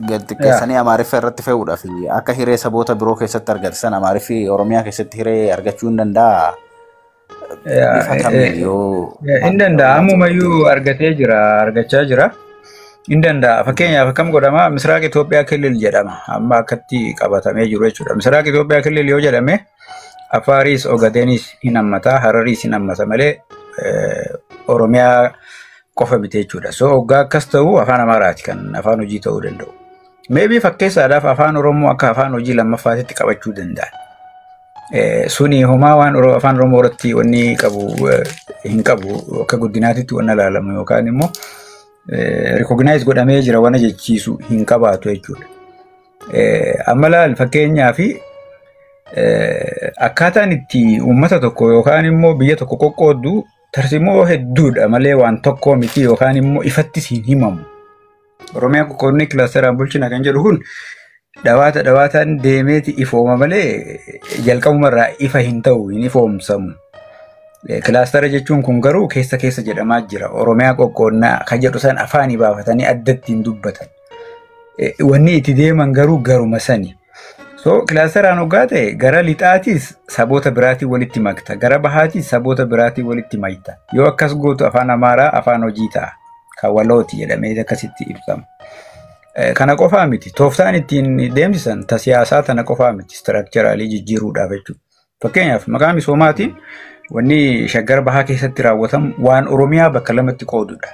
gad xiqqeessanii Amaariffa irratti fe'uudhaaf akka hiree saboota biroo keessatti argatan Amaariffi Oromiyaa keessatti hiree argachuu hin danda'a. Bifa kamiin yoo Hin danda'a. Ammumayyuu argatee jira, argachaa jira. Hin danda'a. Fakkeenyaaf akkam godhama Misraaq Itoophiyaa Kilil jedhama. Amma akkatti qabatamee jiru jechuudha. Misraaq Itoophiyaa Kilil yoo jedhame Afaaris, Ogadeenis hin hammata, Harariis hin hammata malee Oromiyaa qofa miti jechuudha. So hoggaa akkas ta'u afaan Amaaraati kan afaan hojii ta'uu danda'u. Maybe fakkeessaadhaaf afaan Oromoo akka afaan hojii lammaffaatitti qabachuu danda'a. Suni homaa waan afaan Oromoo irratti wanni qabu hin qabu akka guddinaatitti wanna ilaalamu yookaan immoo recognize godhamee jira wana jechiisu hin qabaatu jechuudha. Amma laal fakkeenyaa fi akkaataan itti uummata tokko yookaan immoo biyya tokko qoqqooddu Tarsiimoo hedduudha malee waan tokkoo miti yookaan immoo ifattis hin himamu. Oromiyaa qoqqoodnee kilaasteraan bulchina kan jedhu kun dhawaata dhawaataan deemeeti ifooma malee jalqabumarraa ifa hin ta'u, hin ifoomsamu. Kilaastara jechuun kun garuu keessa keessa jedhamaa jira. Oromiyaa qoqqoodnaa kan jedhu san afaanii baafatanii addatti hin dubbatan. Wanni itti deeman garuu garuma sani. So kilaasteraan hoggaa ta'e gara lixaatis saboota biraatiin walitti makta. Gara bahaatis saboota biraatiin walitti makta. Yoo akkas gootu afaan Amaaraa afaan hojii ta'a. Kan walooti jedhamee akkasitti ibsama. Kana qofaa miti. Tooftaan ittiin deemsisan ta siyaasaa tana qofaa miti. Istiraakcharaalii jijjiiruudhaaf jechuudha. Fakkeenyaaf maqaa misoomaatiin wanni Shaggar Bahaa keessatti raawwatamu waan Oromiyaa bakka lamatti qoodudha.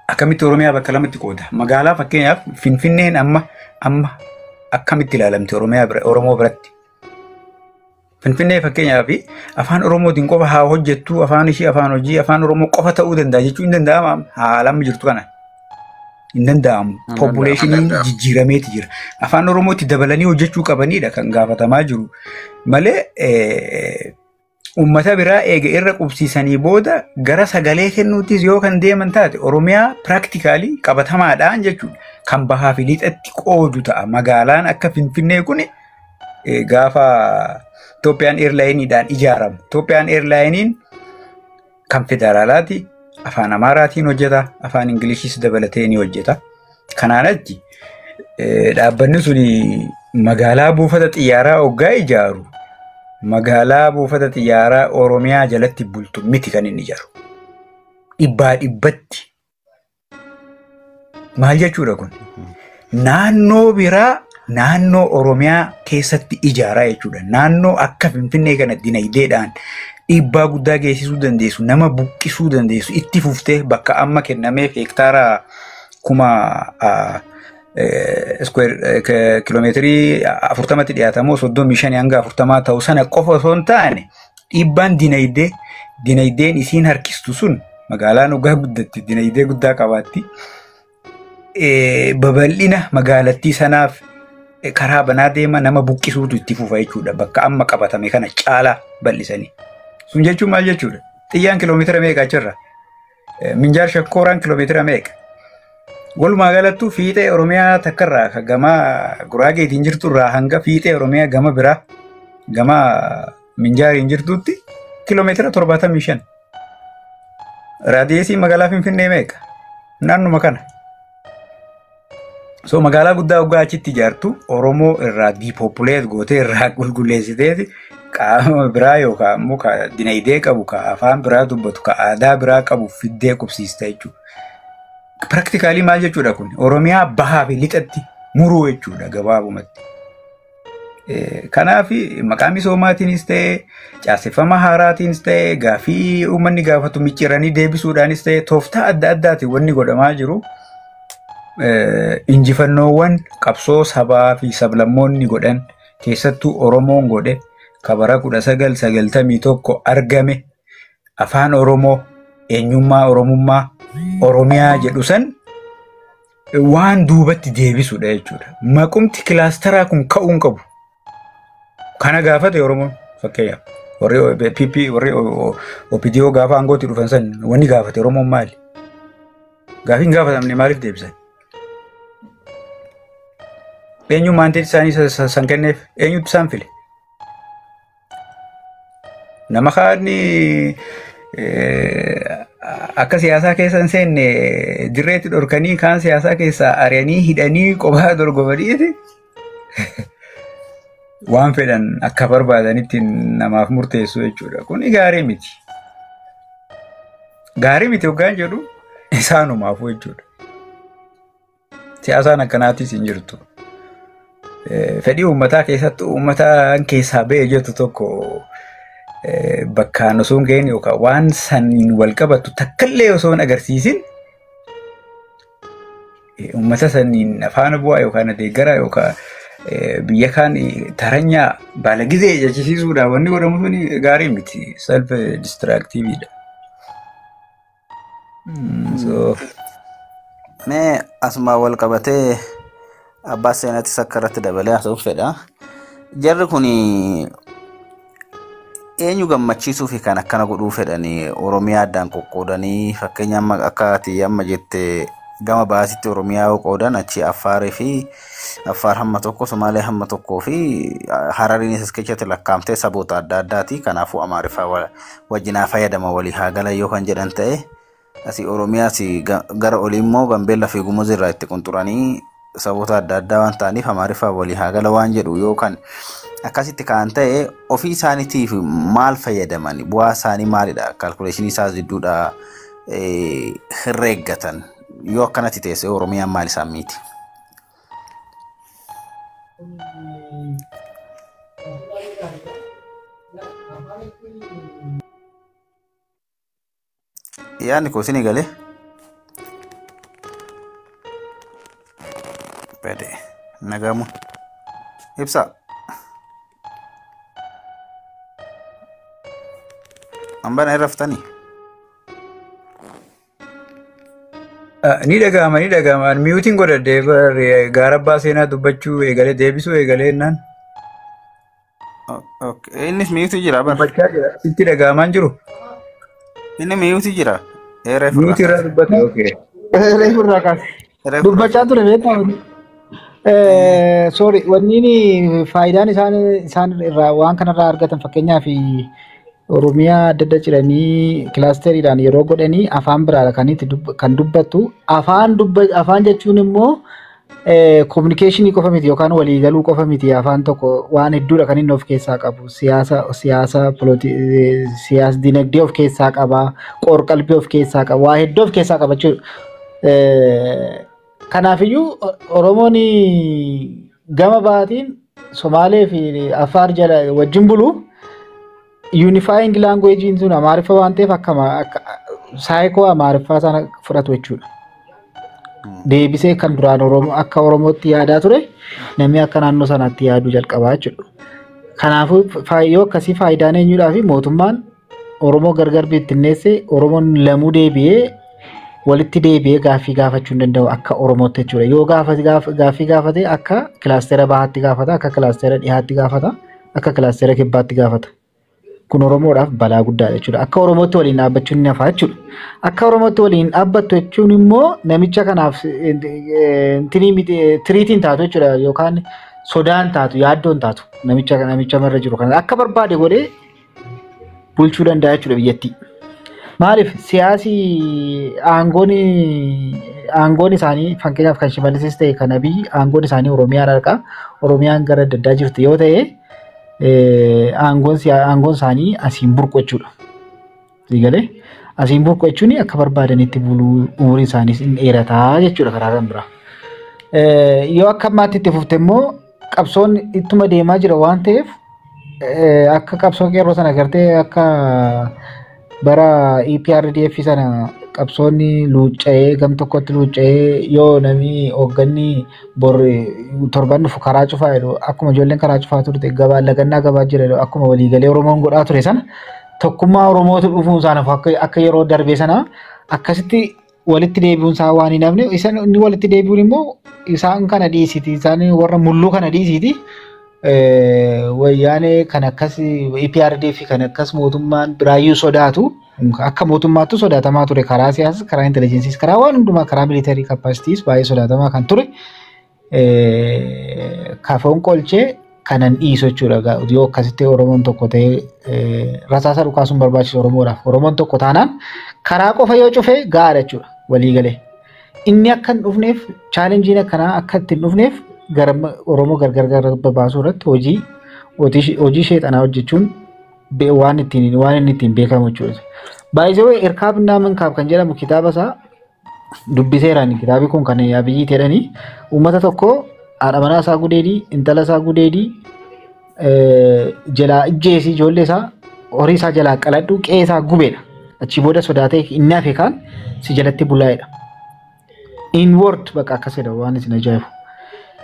Akkamitti Oromiyaa bakka lamatti qooda? Magaalaa fakkeenyaaf Finfinneen amma akkamitti ilaalamti Oromiyaa bira, Oromoo biratti? Finfinnee fakkeenyaaf afaan Oromootiin qofa haa hojjettu, afaan ishii afaan hojii afaan Oromoo qofa ta'uu danda'a jechuun hin danda'ama. Haala amma jirtu kana hin danda'amu. Hin danda'amu. Poppuleeshiniin Danda'amu. jijjiirameeti jira. Afaan Oromootti dabalanii hojjechuu qabanidha kan gaafatamaa jiru. Malee uummata biraa eega irra qubsiisanii booda gara sagalee kennuuttis yoo kan deeman taate Oromiyaa piraaktikaalii qabatamaadhaan jechuudha. Kan bahaa fi lixatti qoodu ta'a. Magaalaan akka Finfinnee kun gaafa Itoophiyaan Eerlaayiniidhaan ijaaramu. Itoophiyaan Eerlaayiniin kan federaalaati. Afaan Amaaraatiin hojjeta. Afaan Ingilishis dabalatee ni hojjeta. Kanaan achi dhaabbanni suni magaalaa buufata xiyyaaraa hoggaa ijaaru magaalaa buufata xiyyaaraa Oromiyaa jalatti bultu miti kan inni ijaaru. Dhibbaa dhibbatti. Maal jechuudha kun? Naannoo biraa naannoo Oromiyaa keessatti ijaaraa jechuudha. Naannoo akka Finfinnee kana dinagdeedhaan dhiibbaa guddaa geessisuu dandeessu, nama buqqisuu dandeessu, itti fuftee bakka amma kennameef hektaara kuma 40 kiiloomeetirii dhiyaatamoo 35 hanga 40 ta'u sana qofa osoo hin taane dhiibbaan dinagdeen isiin harkistu sun magaalaan dhugaa guddatti dinagdee guddaa qabaatti. Babal'ina magaalattii sanaaf karaa banaa deema nama buqqisuutu itti fufa jechuudha. Bakka amma qabatame kana caalaa bal'isanii. Sun jechuun maal jechuudha? Xiyyaan kiiloomeetira meeqa achirra? Minjaar shakkooraan kiiloomeetira meeqa? Walumaa galattuu fiixee Oromiyaa takkarraa kan gama Guraageetiin jirturraa hanga fiixee Oromiyaa gama biraa gama Minjaariin jirtutti kiiloomeetira 75. Raadiyeesii magaalaa Finfinnee meeqa? Naannuma kana. So magaalaa guddaa hoggaa achitti ijaartu Oromoo irraa depopulate gootee irraa qulqulleessiteeti qaama biraa yookaan immoo ka dinagdee qabu, ka afaan biraa dubbatu, ka aadaa biraa qabu fiddee qubsiista jechuudha. Practically maal jechuudha kun? Oromiyaa bahaa fi lixatti muruu jechuudha gabaabumatti. Kanaaf maqaa misoomaatiinis ta'e caaseffama haaraatiinis ta'e gaafii uummanni gaafatu micciiranii deebisuudhaanis ta'e tooftaa adda addaatiin wanni godhamaa jiru injifannoowwan qabsoo sabaa fi sablammoonni godhan keessattuu Oromoon godhe kabara 1991 argame afaan Oromoo eenyummaa Oromummaa Oromiyaa jedhu san waan duubatti deebisudha jechuudha. Maqumti kilaasteraa kun ka'uu hin qabu. Kana gaafate Oromoon fakkeenyaaf warri PP warri OPDO gaafa aangootti dhufan san wanni gaafate Oromoon maali? Gaafii hin gaafatamne maaliif deebisan? Eenyu maanteetti isaanii san kenneef? Eenyutu isaan file? Nama kaanni akka siyaasaa keessa hin seenne dirreetti dhorkanii kaan siyaasaa keessaa ari'anii hidhanii qophaa dorgomaniiti waan fedhan akka barbaadanitti namaaf murteessu jechuudha. Kun gaarii miti. Gaarii miti hoggaan jedhu isaanumaafuu jechuudha. Siyaasaan akkanaatis hin jirtu. Fedhii uummataa keessatti uummataan keessaa ba'e jettu tokko bakkaan osoo hin gahin yookaan waan saniin wal qabatu takkallee osoo hin agarsiisin uummata saniin afaan bu'aa yookaan deeggaraa yookaan biyya kaan taranyaa baala gizee jechisiisuudhaan wanni godhamu suni gaarii miti. Self destructiveidha. So Mee asumaan wal qabatee abbaa seenaatis akka irratti dabalee haasa'uuf fedha. Jarri kun Eenyu gammachiisuu fi kan akkana godhuu fedhanii Oromiyaa addaan qoqqoodanii, fakkeenya amma akka ati amma jette gama baasitti Oromiyaa yoo qoodan, achi Affaarii fi Affaar hamma tokko, Somaalee hamma tokkoo fi Harariinis as keessatti lakkaa'amtee saboota adda addaati. Kanaafuu Amaariffaa wajjinaa fayyadama, walii haa galan yoo kan jedhan ta'e, asii Oromiyaas gara olii immoo Gambeellaa fi Gumuz irraa itti qunxuranii saboota adda addaa waan ta'aniif Amaariffaa walii haa gala waan jedhu yoo kan akkasitti kan ta'e, ofii isaaniitiif maal fayyadaman? Bu'aa isaanii maalidha? Calculation isaa jidduudha herreeggatan yoo akkanatti teesse, Oromiyaan maal isaan miti? Yaadni koo isinii galee? Bade nagamu ibsa. Hambana irra raftanii? Ni dhaga'ama, ni dhaga'ama. Mute-iin godhadhee gaara abbaa seenaa dubbachuu eegalee, deebisuu eegalee jennaan. Innis mute jira bar. Dubbachaa jira. Sitti dhaga'amaan jiru. Inni mute jira. Mute irraa dubbate. Okay. Reefu irraa kaase. Dubbachaa ture beektaa? Sorry, wanni faayidaan isaan irraa waan kanarraa argatan, fakkeenyaaf Oromiyaa adda adda ciranii clusteriidhaan yeroo godhanii afaan biraadha kan itti kan dubbattu. Afaan jechuun immoo communication qofa miti yookaan waliigaluu qofa miti. Afaan tokko waan hedduudha kan inni of keessaa qabu. Siyaasa, dinagdee of keessaa qaba, qorqalbii of keessaa qaba, waa hedduu of keessaa qaba jechuudha. Kanaafiyyuu Oromoon gama baatiin Somaalee fi Affaar jala wajjin bulu, unifying language sun Amaariffa waan ta'eef akka saayikoo Amaariffaa sana fudhatu jechuudha. Deebisee kan duraan Oromoo akka Oromootti yaadaa ture namni akka naannoo sanaatti yaaduu jalqabaa jechuudha. Kanaafuu yoo akkasii faayidaan eenyudhaa fi mootummaan Oromoo gargar bittinneesse, Oromoon lamuu deebi'ee walitti deebi'ee gaaffii gaafachuu hin danda'u akka Oromootti jechuudha. Yoo gaaffii gaafate akka cluster bahaatti gaafata, akka cluster dhihaatti gaafata, akka cluster kibbaatti gaafata. Kun Oromoodhaaf balaa guddaadha jechuudha. Akka Oromootti waliin dhaabbachuun ni hafa jechuudha. Akka Oromootti waliin dhaabbattu jechuun immoo namicha kanaaf threat-iin taatu jechuudha, yookaan sodaan taatu, yaaddoon taatu namicha marra jiru kana akka barbaade godhee bulchuu danda'a jechuudha biyyattii. Maaliif siyaasi aangoon isaanii, fakkeenyaaf kan Shimallisis ta'e kan Abiyyi, aangoon isaanii Oromiyaan harka Oromiyaan gara adda addaa jirti yoo ta'e, aangoon isaanii asiin burqu jechuudha. Galee asiin burqu jechuun akka barbaadanitti buluu, umuriin isaaniis hin dheerataa jechuudha karaa kan biraa. Yoo akka ammaatti itti fufte immoo qabsoon ittuma deemaa jira waan ta'eef, akka qabsoo qeerroo sana gartee akka bara EPRDF sana qabsoonni luucca'ee gam tokkotti luucca'ee, yoo namni hoogganni bor torban dhufu karaa cufaa jedhu, akkuma ijoolleen karaa cufaa turte, gabaa lagannaa gabaa jira jedhu, akkuma waliigalee Oromoon godhaa ture sana tokkummaa Oromootu dhufuun isaaniif akka yeroo darbe sana akkasitti walitti deebi'uun isaa waan hin hafne. Isaan inni walitti deebi'uun immoo isaan kana dhiisiti, isaan warra mulluu kana dhiisiti, Wayyaanee kan akkas EPRDF kan akkas mootummaan biraayyuu sodaatu, akka mootummaattu sodaatamaa ture, karaa siyaasaa, karaa intelligence-iis, karaa waan hundumaa, karaa military capacity-s baay'ee sodaatamaa kan ture kafoon qolchee kanan dhiisu jechuudha. Yoo akkasitti Oromoon tokko ta'ee, rasaasa dhukaasuun barbaachisu Oromoodhaaf. Oromoon tokko taanaan karaa qofa yoo cufe gahaadha jechuudha waliigalee. Inni akka hin dhufneef, challenge-iin akkanaa akka itti hin dhufneef, gara Oromoo gargar gara babaasuu irratti hojii sheexanaa hojjechuun waan inni ittiin beekamu jechuudha. Baay'ee Irkaab Minkaab kan jedhamu kitaaba isaa dubbiseeraan, kitaabi kun kan Abiyyiiti jedhanii, uummata tokko haadha manaa isaa gudeedii, intala isaa gudeedii, jalaa ijjeesii, ijoollee isaa, horii isaa jalaa qaladhu, qe'ee isaa gubeedha. Achi booda sodaatee inni hafe kaan si jalatti bulaa'edha. In word bakka akkasidha waan isin ajaa'ibu.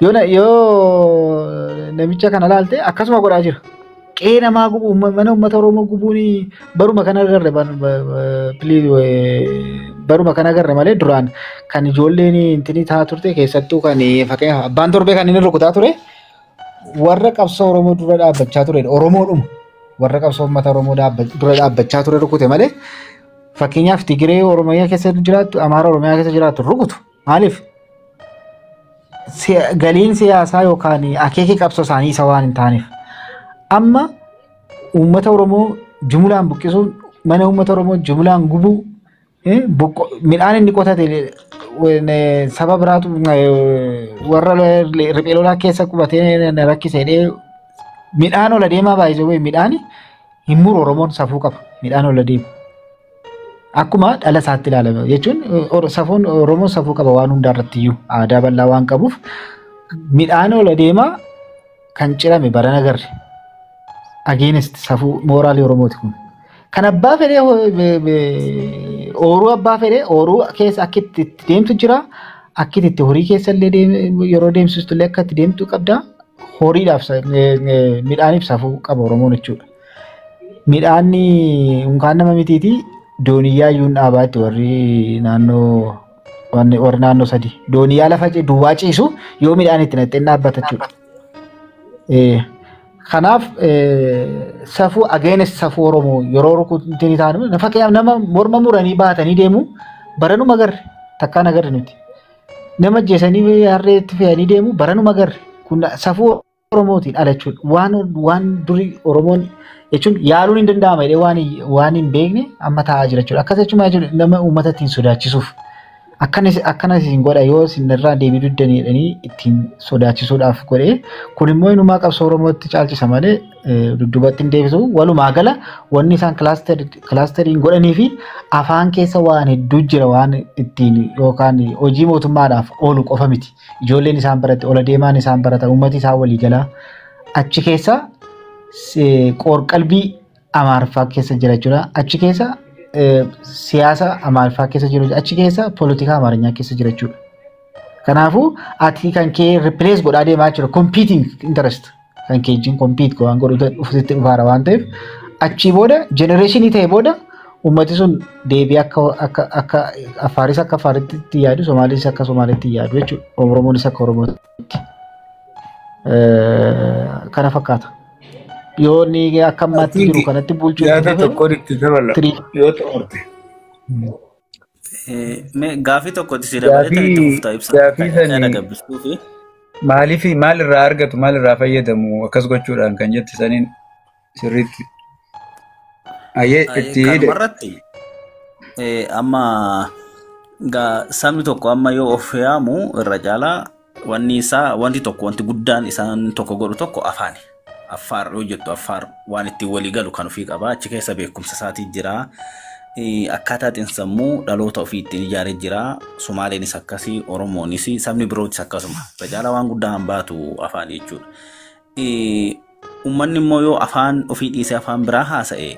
Yoo namicha kana laalte akkasuma godhaa jira. Qe'ee namaa gubu, mana uummata Oromoo gubuun baruma kana agarre, baruma kana agarre malee duraan kan ijoolleen intini ta'a turte, keessattuu kan fakkeenyaaf abbaan torbee kan inni rukutaa ture warra qabsoo Oromoo dura dhaabbachaa turedha. Oromoodhuma. Warra qabsoo uummata Oromoo dura dhaabbachaa ture rukute malee fakkeenyaaf Tigiree Oromiyaa keessa jiraattu, Amaara Oromiyaa keessa jiraattu rukutu. Maaliif? Galiin siyaasaa yookaan akeekii qabsoo isaanii isa waan hin taaneef. Amma uummata Oromoo jumulaan buqqisuun, mana uummata Oromoo jumulaan gubuu, midhaan inni qotate saba biraatu warra riphee lolaa keessa qubatee na rakkise jedhee midhaan ola deemaa baay'isee midhaan hin muru. Oromoon safuu qaba, midhaan ola deemu. Akkuma dhala isaatti ilaalama jechuun safuun Oromoon safuu qaba, waan hundaa irratti iyyuu aadaa bal'aa waan qabuuf midhaan ola deemaa kan cirame barana agarre. Against safuu mooraalii Oromooti kun. Kan abbaa fedhee ooruu, abbaa fedhee ooruu keessa akka itti deemtu jira. Akka itti horii keessa illee yeroo deemsistu illee akka itti deemtu qabda. Horiidhaaf midhaaniif safuu qaba Oromoon jechuudha. Midhaanni unkaan nama mitiiti, dooniyyaa iyyuu hin dhaabaatti warri naannoo, warri naannoo sadi. Dooniyyaa lafa duwwaa ciisu yoo midhaan itti naqxee dhaabbata jechuudha. Kanaaf safuu, against safuu Oromoo yeroo rukutiin ta'an, fakkeenyaaf nama morma muranii baatanii deemu baranuma agarre, takkaan agarre nuti. Nama ajjeesanii harreetti fe'anii deemu baranuma agarre. Kun safuu Oromootiin ala jechuudha. Waan durii Oromoon jechuun yaaluun hin danda'ama jedhee waan hin beekne amma taa'aa jira jechuudha. Akkas jechuun maal jechuudha? Nama uummata ittiin sodaachisuuf. Akkana isin godha yoo isin irraa deebii duddan jedhanii ittiin sodaachisuudhaaf godhee, kun immoo inumaa qabsoo Oromootti caalchisa malee dudduubatti hin deebisu. Walumaa gala wanni isaan clusteriin godhanii fi afaan keessa waan hedduu jira, waan ittiin yookaan hojii mootummaadhaaf oolu qofa miti. Ijoolleen isaan baratte, ola deemaan isaan barata, uummati isaan walii galaa achi keessa qoorqalbii Amaariffaa keessa jira jechuudha. Achi keessa siyaasa Amaariffaa keessa jiru, achi keessa poolitikaa Amaarinyaa keessa jira jechuudha. Kanaafuu ati kan kee replace godhaa deemaa jechuudha. Competing interest kan kee wajjin compete waan godhu dhufutti dhufaara waan ta'eef, achii booda generationii ta'e booda uummati sun deebii akka Affaaris akka Affaaritti itti yaadu, Somaalis akka Somaalitti yaadu jechuudha. Oromoonis akka Oromootti. Kana fakkaata. Yoo inni akka ammaatti jiru kanatti bulchuu Yaada tokkoon itti dabala yoo xumurte. Gaafii tokkotti si dabalee itti fuftaa ibsa. Gaafii sanii maaliif, maal irraa argatu, maal irraa fayyadamu akkas gochuudhaan kan jette saniin sirriitti. Ayyee, itti Kanumarratti amma sabni tokko amma yoo of yaamu irra caalaa wanni isaa, wanti tokko, wanti guddaan isaan tokko godhu tokko afaani. Affaar yoo jettu, Affaar waan ittiin walii galu kan ofii qaba. Achi keessa beekumsa isaatii jira. Akkaataa xiinsammuu dhaloota ofii ittiin ijaaree jira. Sumaaleenis akkasii, Oromoonis, sabni birootis akkasuma. Irra caalaa waan guddaa han baatu afaan jechuudha. Uummanni immoo yoo afaan ofii dhiisee afaan biraa haasa'e,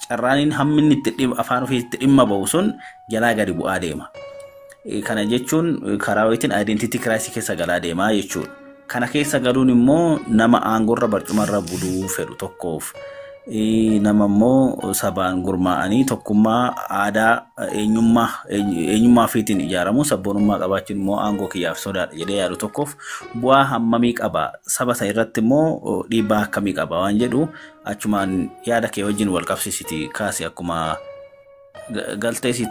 carraan hammi inni itti afaan ofii itti dhimma bahu sun jalaa gadi bu'aa deema. Kana jechuun karaa wayitiin identity crisis keessa galaa deemaa jechuudha. Kana keessa galuun immoo nama aangoorra barcumarra buluu fedhu tokkoof, nama immoo sabaan gurmaa'anii tokkummaa aadaa eenyummaa ofiitiin ijaaramu, sabboonummaa qabaachuun immoo aangoo kiyyaaf sodaadha jedhee yaadu tokkoof bu'aa hammamii qaba, saba sana irratti immoo dhiibbaa akkamii qaba waan jedhu achumaan yaada kee wajjin wal qabsiisiti kaasi, akkuma galtee si.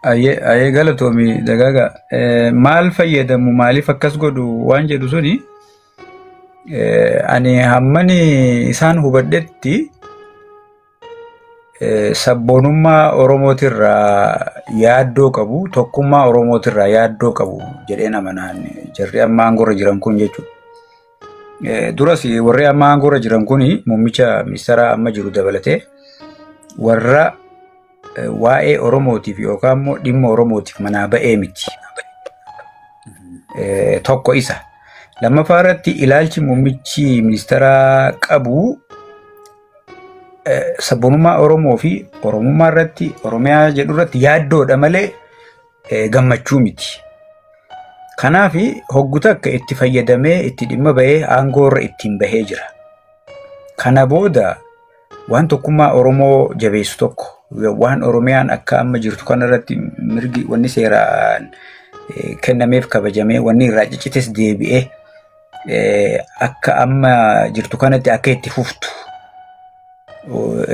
Ayyee, galatoomi Dagaaga. Maal fayyadamu, maaliif akkas godhu waan jedhu suni, ani hammani isaan hubadhetti sabboonummaa Oromootirraa yaaddoo qabu, tokkummaa Oromootirraa yaaddoo qabu jedheen amanaan, jarri amma aangoorra jiran kun jechuudha. Duras warri amma aangoorra jiran kun, muummicha ministeera amma jiru dabalatee, warra waa'ee Oromootiif yookaan immoo dhimma Oromootiif manaa ba'ee miti. Tokko isa. Lammaffaa irratti ilaalchi muummichi ministeeraa qabu sabboonummaa Oromoo fi Oromummaa irratti, Oromiyaa jedhu irratti yaaddoodha malee gammachuu miti. Kanaaf hoggu takka itti fayyadamee, itti dhimma bahee, aangoo irra ittiin bahee jira. Kana booda waan tokkummaa Oromoo jabeessu tokko, waan Oromiyaan akka amma jirtu kanarratti mirgi wanni seeraan kennameef kabajamee, wanni irraa ciccites deebi'ee Akka amma jirtu kanatti akka itti fuftu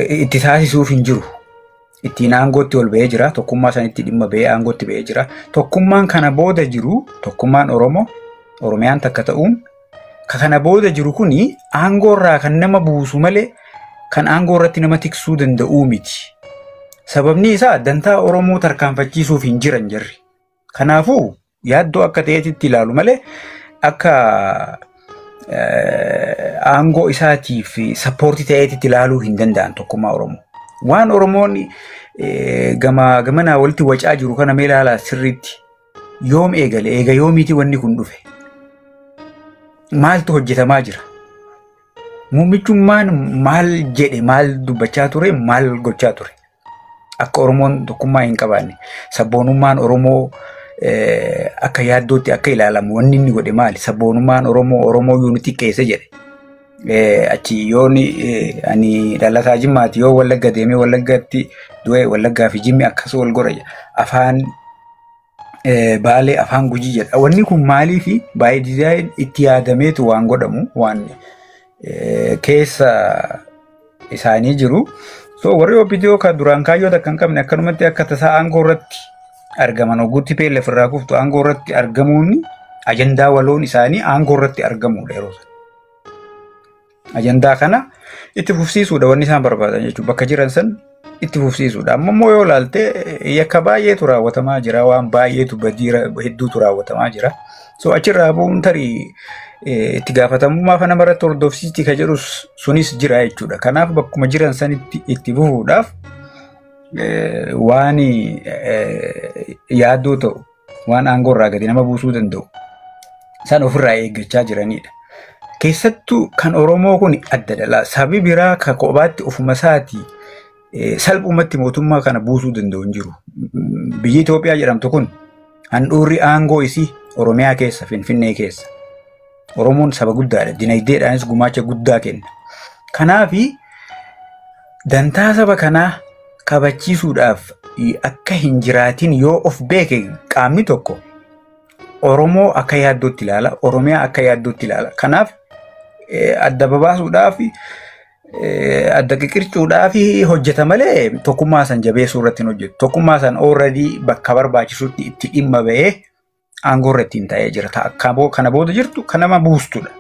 itti taasisuuf hin jiru. Ittiin aangootti ol ba'ee jira. Tokkummaa sanitti dhimma ba'ee aangootti ba'ee jira. Tokkummaan kana booda jiru, tokkummaan Oromoo, Oromiyaan takka ta'uun kana booda jiru kuni aangoo irraa kan nama buusu malee kan aangoo irratti nama tiksuu danda'uu miti. Sababni isaa dantaa Oromoo tarkaanfachiisuuf hin jiran jarri. Kanaafuu yaaddoo akka ta'eetitti ilaalu malee akka aangoo isaatiif sappoortii ta'eetitti ilaaluu hin danda'an tokkummaa Oromoo. Waan Oromoon gama gamanaa walitti wacaa jiru kana mee ilaalaa sirriitti. Yoom eegale? Eega yoomiiti wanni kun dhufe? Maaltu hojjetamaa jira? Muummichummaan maal jedhe, maal dubbachaa ture, maal gochaa ture? Akka Oromoon tokkummaa hin qabaanne, sabboonummaan Oromoo akka yaaddootti akka ilaalamu wanni inni godhe maali? Sabboonummaan Oromoo Oromoo yoo nu xiqqeesse jedhe. Achi yoon ani dhalataa Jimmaati, yoo Wallagga deemee Wallaggatti du'e, Wallaggaa fi Jimmi akkas wal godha jedha. Afaan Baalee, afaan Gujii jedha. Wanni kun maaliifi baay'ee dizaayin itti yaadameetu waan godhamu, waan keessa isaanii jiru. So warri OPDO kan duraan kaayyoo takka hin qabne akkanumatti akka tasaa aangoo irratti argaman, ogguutti PLF irraa kuftu aangoo irratti argamuun ajandaa waloon isaanii aangoo irratti argamuudha yeroo sana. Ajandaa kana itti fufsiisuudha wanni isaan barbaadan jechuudha. Bakka jiran san itti fufsiisuudha. Amma immoo yoo ilaalte yakka baay'eetu raawwatamaa jira. Waan baay'eetu, badii hedduutu raawwatamaa jira. So achirraa bu'uun tarii itti gaafatamummaa fa namarratti hordofsiisti ka jedhus sunis jira jechuudha. Kanaaf bakkuma jiran sanitti itti fufuudhaaf waan yaaddoo ta'u, waan aangoo irraa gadi nama buusuu danda'u san ofirraa eeggachaa jiranidha. Keessattuu kan Oromoo kun addadha. Sabi biraa ka kophaatti ofuma isaatii salphumatti mootummaa kana buusuu danda'u hin jiru. Biyyi Itoophiyaa jedhamtu kun handhuurri aangoo isii Oromiyaa keessa, Finfinnee keessa. Oromoon saba guddaadha. Dinagdeedhaanis gumaacha guddaa kenna. Kanaafi dantaa saba kanaa kabachiisuudhaaf akka hin jiraatin yoo of beeke qaamni tokko Oromoo akka yaaddootti ilaala. Oromiyaa akka yaaddootti ilaala. Kanaaf adda babaasuudhaaf, adda qiqircuudhaaf hojjeta malee tokkummaa san jabeessuu irratti hin hojjetu. Tokkummaa san already bakka barbaachisutti itti dhimma ba'ee aangoo irra ittiin taa'ee jira. Kana booda jirtu kan nama buustudha.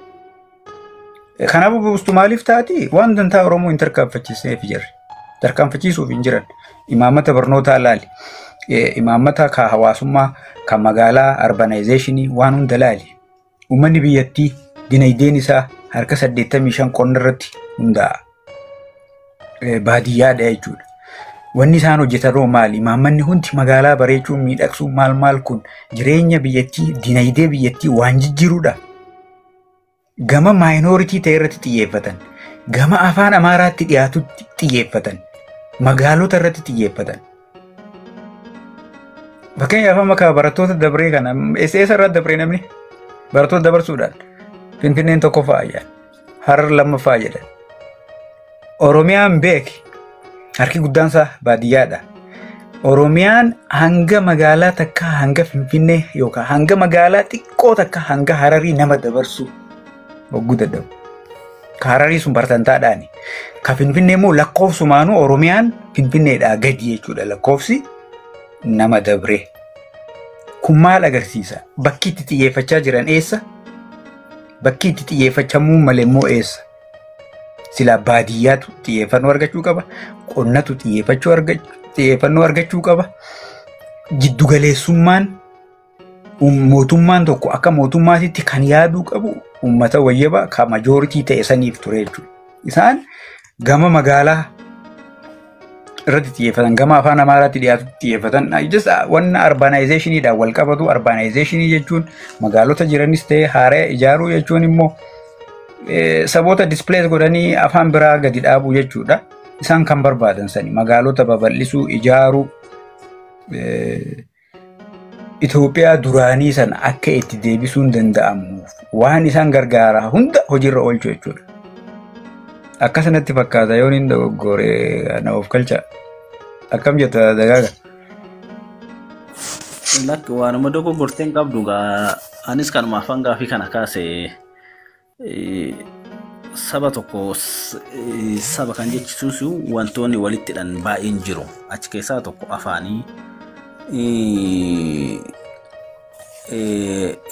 Kanaaf buustu maaliif taati? Waan dantaa Oromoo hin tarkaanfachiisneef jirri. Tarkaanfachiisuuf hin jiran. Imaammata barnootaa ilaali. Imaammata ka hawaasummaa, ka magaalaa, urbanization waan hunda ilaali. Uummanni biyyattii dinagdeen isaa harka 85 qonna irratti hundaa'a. Baadiyyaadha jechuudha. Wanni isaan hojjetan hoo maali? Imaammanni hundi magaalaa bareechuu, miidhagsuu, maal maal kun jireenya biyyattii, dinagdee biyyattii waan jijjiirudha. Gama minority ta'e irratti xiyyeeffatan. Gama afaan Amaaraatti dhiyaatutti xiyyeeffatan. Magaalota irratti xiyyeeffatan. Fakkeenyaaf amma ka barattoota dabree kana eessa irraa dabree namni barattoota dabarsuudhaan Finfinneen tokkoffaa jedhan. Harar lammaffaa jedhan. Oromiyaan beeki harki guddaan isaa baadiyyaadha. Oromiyaan hanga magaalaa takka hanga Finfinnee yookaan hanga magaalaa xiqqoo takka hanga Hararii nama dabarsu hogguu dadhabu. Ka Hararii sun bartantaadhaani. Ka Finfinnee immoo lakkoofsumaanuu Oromiyaan Finfinneedhaa gadi jechuudha lakkoofsi nama dabree. Kun maal agarsiisa? Bakki itti xiyyeeffachaa jiran eessa? Bakki itti xiyyeeffachamuu malee immoo eessa? Silaa baadiyyaatu xiyyeeffannoo argachuu qaba. Qonnatu xiyyeeffannoo argachuu qaba. Jiddugaleessummaan mootummaan tokko akka mootummaatitti kan yaaduu qabu uummata wayyaba ka majority ta'e saniif ture jechuudha. Isaan gama magaalaa irratti xiyyeeffatan, gama afaan Amaaraatti dhiyaatutti xiyyeeffatan. Just wanna urbanizationiidhaan wal qabatu. Urbanization jechuun magaalota jiranis ta'e haaraa ijaaruu jechuun immoo saboota displace godhanii afaan biraa gadi dhaabuu jechuudha. Isaan kan barbaadan sani magaalota babal'isuu, ijaaruu, Itoophiyaa duraanii sana akka itti deebisuun danda'amuuf waan isaan gargaara hunda hojiirra oolchuu jechuudha. Akkasanatti fakkaata, yoon hin dogoggore na of galcha. Akkam jetta, Dagaaga? Lakki, waanuma dogoggortee hin qabdu gaa, anis kanuma afaan gaafii kana kaase. Saba tokko saba kan jechisiisu wantoonni walitti hidhan baay'een jiru. Achi keessaa tokko afaanii,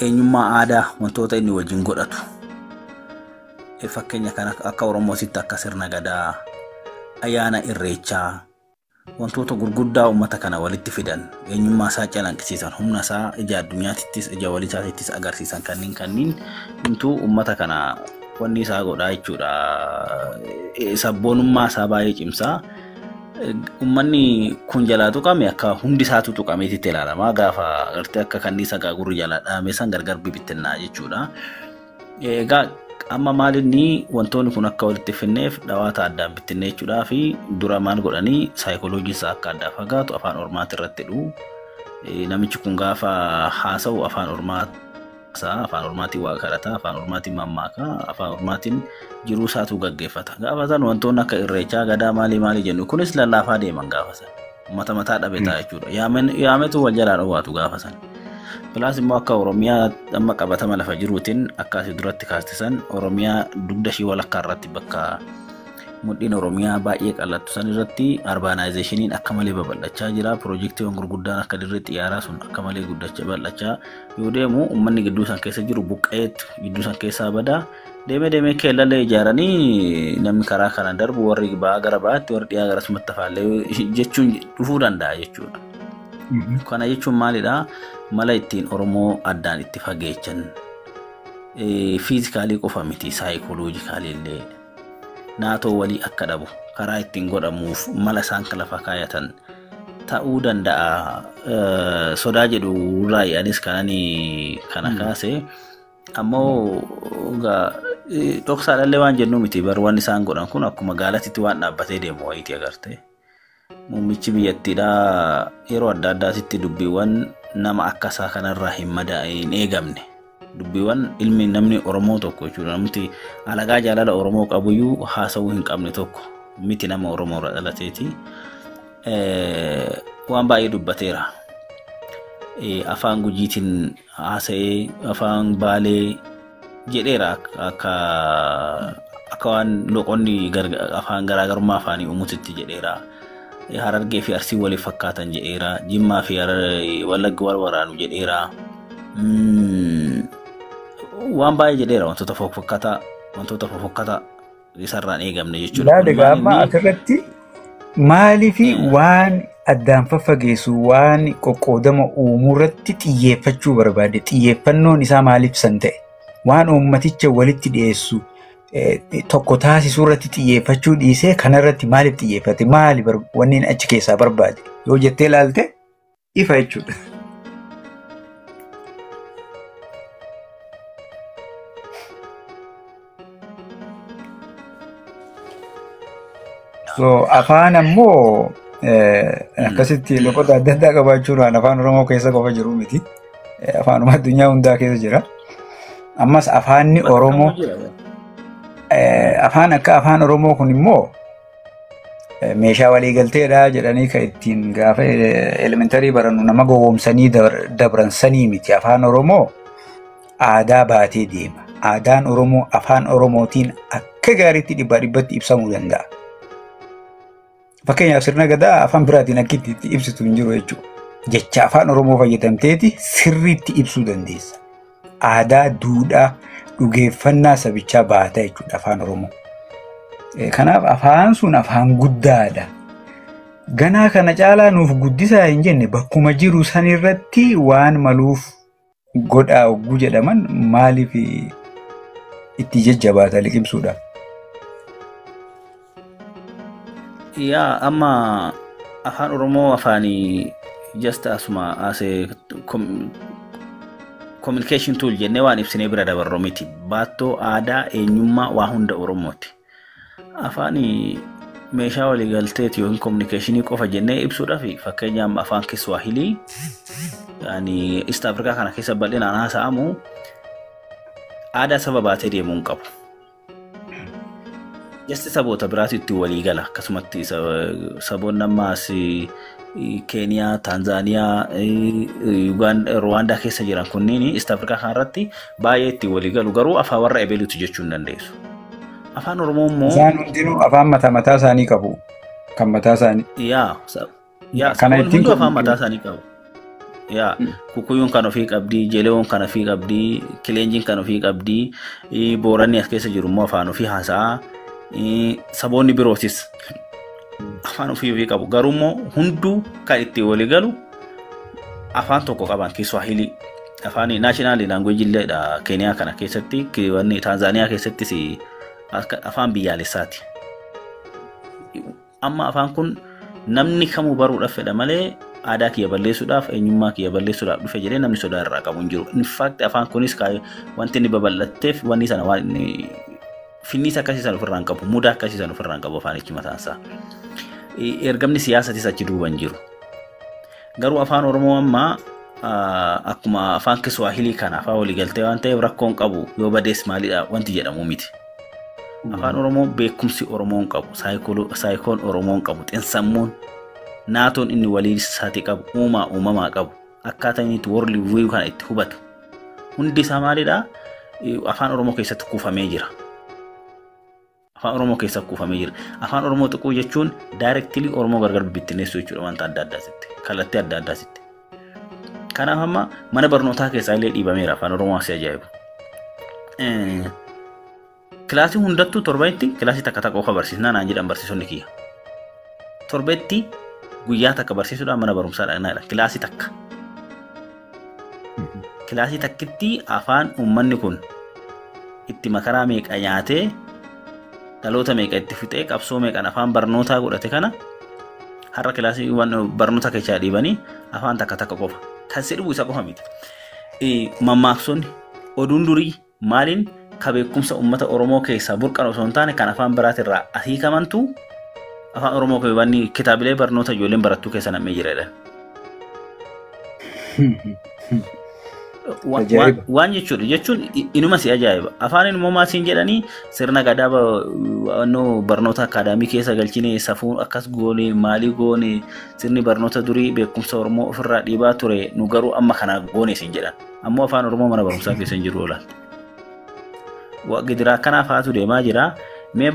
eenyummaa aadaa wantoota inni wajjin godhatu. Fakkeenya kan akka Oromootitti akka sirna gadaa, ayyaana irreechaa, wantoota gurguddaa uummata kana walitti fidan, eenyummaa isaa calaqqisiisan, humna isaa ija addunyaatittis ija waliisaatittis agarsiisan kanneen intuu uummata kana wanni isaa godhaa jechuudha. Sabboonummaa isaa baay'ee cimsaa. Uummanni kun jalaa tuqame akka hundi isaatu tuqameetitti ilaalama. Gaafa gartee akka kanniisa gaagurri jalaa dhaame san gargar bibittinnaa jechuudha. Egaa amma maalinni wantoonni kun akka walitti finneef dhawaata addaan bittinnee jechuudhaa fi dura maal godhanii saayikooloojii isaa akka addaa fagaatu afaan ormaati irratti hidhu. Namichi kun gaafa haasa'u afaan ormaa afaan ormaatiin waa kadhata, afaan ormaatiin mammaaka, afaan ormaatiin jiruu isaatu gaggeeffata. Gaafa san wantoonni akka irreechaa, gadaa maalii maalii jennu kunis lallaafaa deeman gaafa san. Uummata mataa dhabe ta'a jechuudha. Yaametu wal jalaa dhoowwaatu gaafa san. Pilaas immoo akka Oromiyaa amma qabatama lafa jiruutiin akka asii duratti kaastisan Oromiyaa dugda ishii walakkaa irratti bakka mudhiin Oromiyaa baay'ee qal'attu san irratti arbaanaayizeeshiniin akka malee babal'achaa jira. Piroojeektiiwwan gurguddaan akka dirree xiyyaaraa sun akka malee guddachaa bal'achaa yoo deemu uummanni gidduu san keessa jiru buqqa'eetu gidduu san keessaa badaa. Deemee deemee keellallee ijaaranii namni karaa kana darbu warri ba'aa gara ba'aatti warri dhiyaa gara sumatti hafaallee jechuun dhufuu danda'a jechuudha. Kana jechuun maalidhaa? Mala ittiin Oromoo addaan itti fageechan fiizikaalii qofa miti saayikooloojikaalii illee naatoo walii akka dhabu karaa ittiin godhamuuf mala isaan lafa kaayatan ta'uu danda'a. Sodaa jedhu irraa anis kanani kana kaase ammoo dhoksaadhaallee waan jennu miti bar wanni isaan godhan kun akkuma gaalatitti waan dhaabbatee deemu wayiiti agarte. Muummichi biyyattiidhaa yeroo adda addaatitti dubbiiwwan nama akka isaa kanarraa hin madaa'in eegamne. Dubbiiwwan ilmi namni Oromoo tokko jechuudha. Namti alagaa jaalala Oromoo qabuyyuu haasawuu hin qabne tokko miti nama Oromoo irraa dhalateeti. Waan baay'ee dubbateera. Afaan Gujiitiin haasa'ee afaan Baalee jedheera akka waan loqonni afaan garaagarummaa afaanii uumutitti jedheera. Harargee fi Arsii waliif fakkaatan jedheera. Jimmaa fi Wallagga wal waraanu jedheera. Waan baay'ee jedheera wantoota fofokkataa isarraan eegamne jechuudha. Ilaali amma asirratti maaliif waan addaan faffageessu waan qoqqoodama uumuu irratti xiyyeeffachuu barbaade xiyyeeffannoon isaa maaliif san ta'e waan uummaticha walitti dhiyeessu tokko taasisuu irratti xiyyeeffachuu dhiisee kanarratti maaliif xiyyeeffate maali wanneen achi keessaa barbaade yoo jettee ilaalte ifa jechuudha. So afaan ammoo akkasitti loqota adda addaa qabaachuudhaan afaan Oromoo keessa qofa jiru miti. Afaanuma addunyaa hundaa keessa jira. Ammas afaanni Oromoo afaan akka afaan Oromoo kun immoo meeshaa waliigalteedha jedhanii kan ittiin gaafa elementarii barannu nama gowwoomsanii dabran sanii miti. Afaan Oromoo aadaa baatee deema. Aadaan Oromoo afaan Oromootiin akka gaariitti dhibbaa dhibbatti ibsamuu danda'a. Fakkeenyaaf sirna gadaa afaan biraatiin akka itti ibsitu hin jiru jechuudha. Jecha afaan Oromoo fayyadamteeti sirriitti ibsuu dandeessa. Aadaa, duudhaa, dhugeeffannaa sabichaa baata jechuudha afaan Oromoo. Kanaaf afaan sun afaan guddaadha. Ganaa kana caalaa nuuf guddisaa hin jenne bakkuma jiru sanirratti waan maluuf godhaa hogguu jedhaman maaliif itti jajjabaata liqimsuudhaaf? Yaa amma afaan Oromoo afaanii just asuma as a communication tool jennee waan ibsinee bira dabarru miti. Baattoo aadaa eenyummaa waa hunda Oromooti. Afaan meeshaa waliigalteeti yookiin communicationii qofa jennee ibsuudhaaf fakkeenyaaf afaan Kiswahilii yaani East Africa kana keessa bal'inaan haasa'amu aadaa saba baatee deemuu hin qabu. Jasti saboota biraatu itti walii gala. Akkasumatti saboonni ammaas Keeniyaa, Taanzaaniyaa, Ruwaandaa keessa jiran kunneen East Afrikaa kanarratti baay'ee itti walii galu. Garuu afaan warra ebeluuti jechuu hin dandeessu. Afaan Oromoo immoo. Isaan hundinuu afaan mataa mataa isaanii qabu. Kan mataa isaanii. Yaa saboonni hunduu afaan mataa isaanii qabu. Yaa Kukuyuun kan ofii qabdi, Jelewoon kan ofii qabdi, Kileenjiin kan ofii qabdi, Booranni as keessa jiru immoo afaan ofii haasa'a. Saboonni birootis afaan ofii ofii qabu. Garuu immoo hunduu kan itti walii galu afaan tokko qaban Kiswahili. Afaan national language illeedha Keeniyaa kana keessatti, Taanzaaniyaa keessattis afaan biyyaalessaati. Amma afaan kun namni kamuu baruudhaaf fedha malee aadaa kiyya balleessuudhaaf, eenyummaa kiyya balleessuudhaaf dhufe jedhee namni sodaa irraa qabu hin jiru. In fact afaan kunis wanti inni babal'atteef wanni sana waan inni finniisa akkasii sana ofirraa hin qabu, mudaa akkasii sana ofirraa hin qabu afaanichi mataan isaa. Ergamni siyaasatis achi duuba hin jiru. Garuu afaan Oromoo ammaa akkuma afaan Kiswaahilii kana afaan waliigaltee waan ta'eef rakkoon qabu yoo badees maalidha wanti jedhamu miti. Afaan Oromoo beekumsi Oromoon qabu, saayikoon Oromoon qabu, xinsammuun naatoon inni walii isaatii qabu, uumaa uumamaa qabu, akkaataa inni itti world view kana itti hubatu. Hundi isaa maalidha? Afaan Oromoo keessatti kuufamee jira. Afaan Oromoo keessatti kuufamee jira. Afaan Oromoo xiqqoo jechuun directly Oromoo gargar bibittinneessuu jechuudha wanta adda addaasitti, kallattii adda addaasitti. Kanaaf amma mana barnootaa keessaa illee dhiibameera afaan Oromoo asii ajaa'ibu. Kilaasii hundattuu torbanitti kilaasii takka takka qofa barsiisnaa naan jedhan barsiisonni kiyya. Torbetti guyyaa takka barsiisuudhaan mana barumsaa dhaqnaadha. Kilaasii takka. Kilaasii takkitti afaan uummanni kun itti makaraa meeqa nyaatee dhaloota meeqa itti fixee qabsoo meeqaan afaan barnootaa godhate kana har'a kilaasii barnoota keessaa dhiibanii afaan takka takka qofa. Kan si dhibu isa qofa miti. Mammaaksonni oduun durii maaliin ka beekumsa uummata Oromoo keessaa burqan osoo hin taane kan afaan biraatirraa asii kamantu afaan Oromoo wanni kitaabilee barnoota ijoolleen barattuu keessa nam'ee jira jedhan. Waan jechuudha jechuun inuma si ajaa'iba. Afaan uumamaa siin jedhanii sirna gadaa barnoota akaadaamii keessa galchine safuu akkas goone maalii goone sirni barnoota durii beekumsa Oromoo ofirraa dhiibaa ture nu garuu amma kana goone siin jedhan. Ammoo afaan Oromoo mana barumsaa keessa hin jiru olaante. Gidiraa akkanaaf haatu deemaa jira. Mee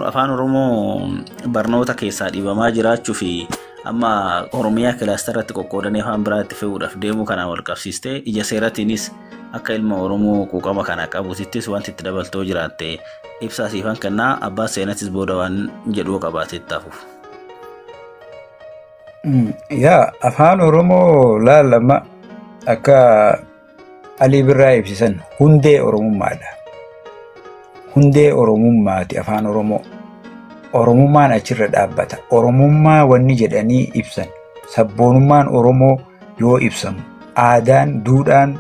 afaan Oromoo barnoota keessaa dhiibamaa jiraachuu fi amma Oromiyaa kilaastarratti qoqqoodanii afaan biraatti fe'uudhaaf deemuu kanaan wal qabsiistee ija seeratiinis akka ilma Oromoo quuqama kana qabutittis wanti itti dabaltoo jiraatte ibsaa siifan kennaa abbaan seenatis booda waan jedhuu qabaatee taafuuf. Yaa afaan Oromoo laalama akka Alii Birraa ibsisan hundee Oromummaadha. Hundee Oromummaati afaan Oromoo. Oromummaan achirra dhaabbata. Oromummaa wanni jedhanii ibsan. Sabboonummaan Oromoo yoo ibsamu, aadaan, duudhaan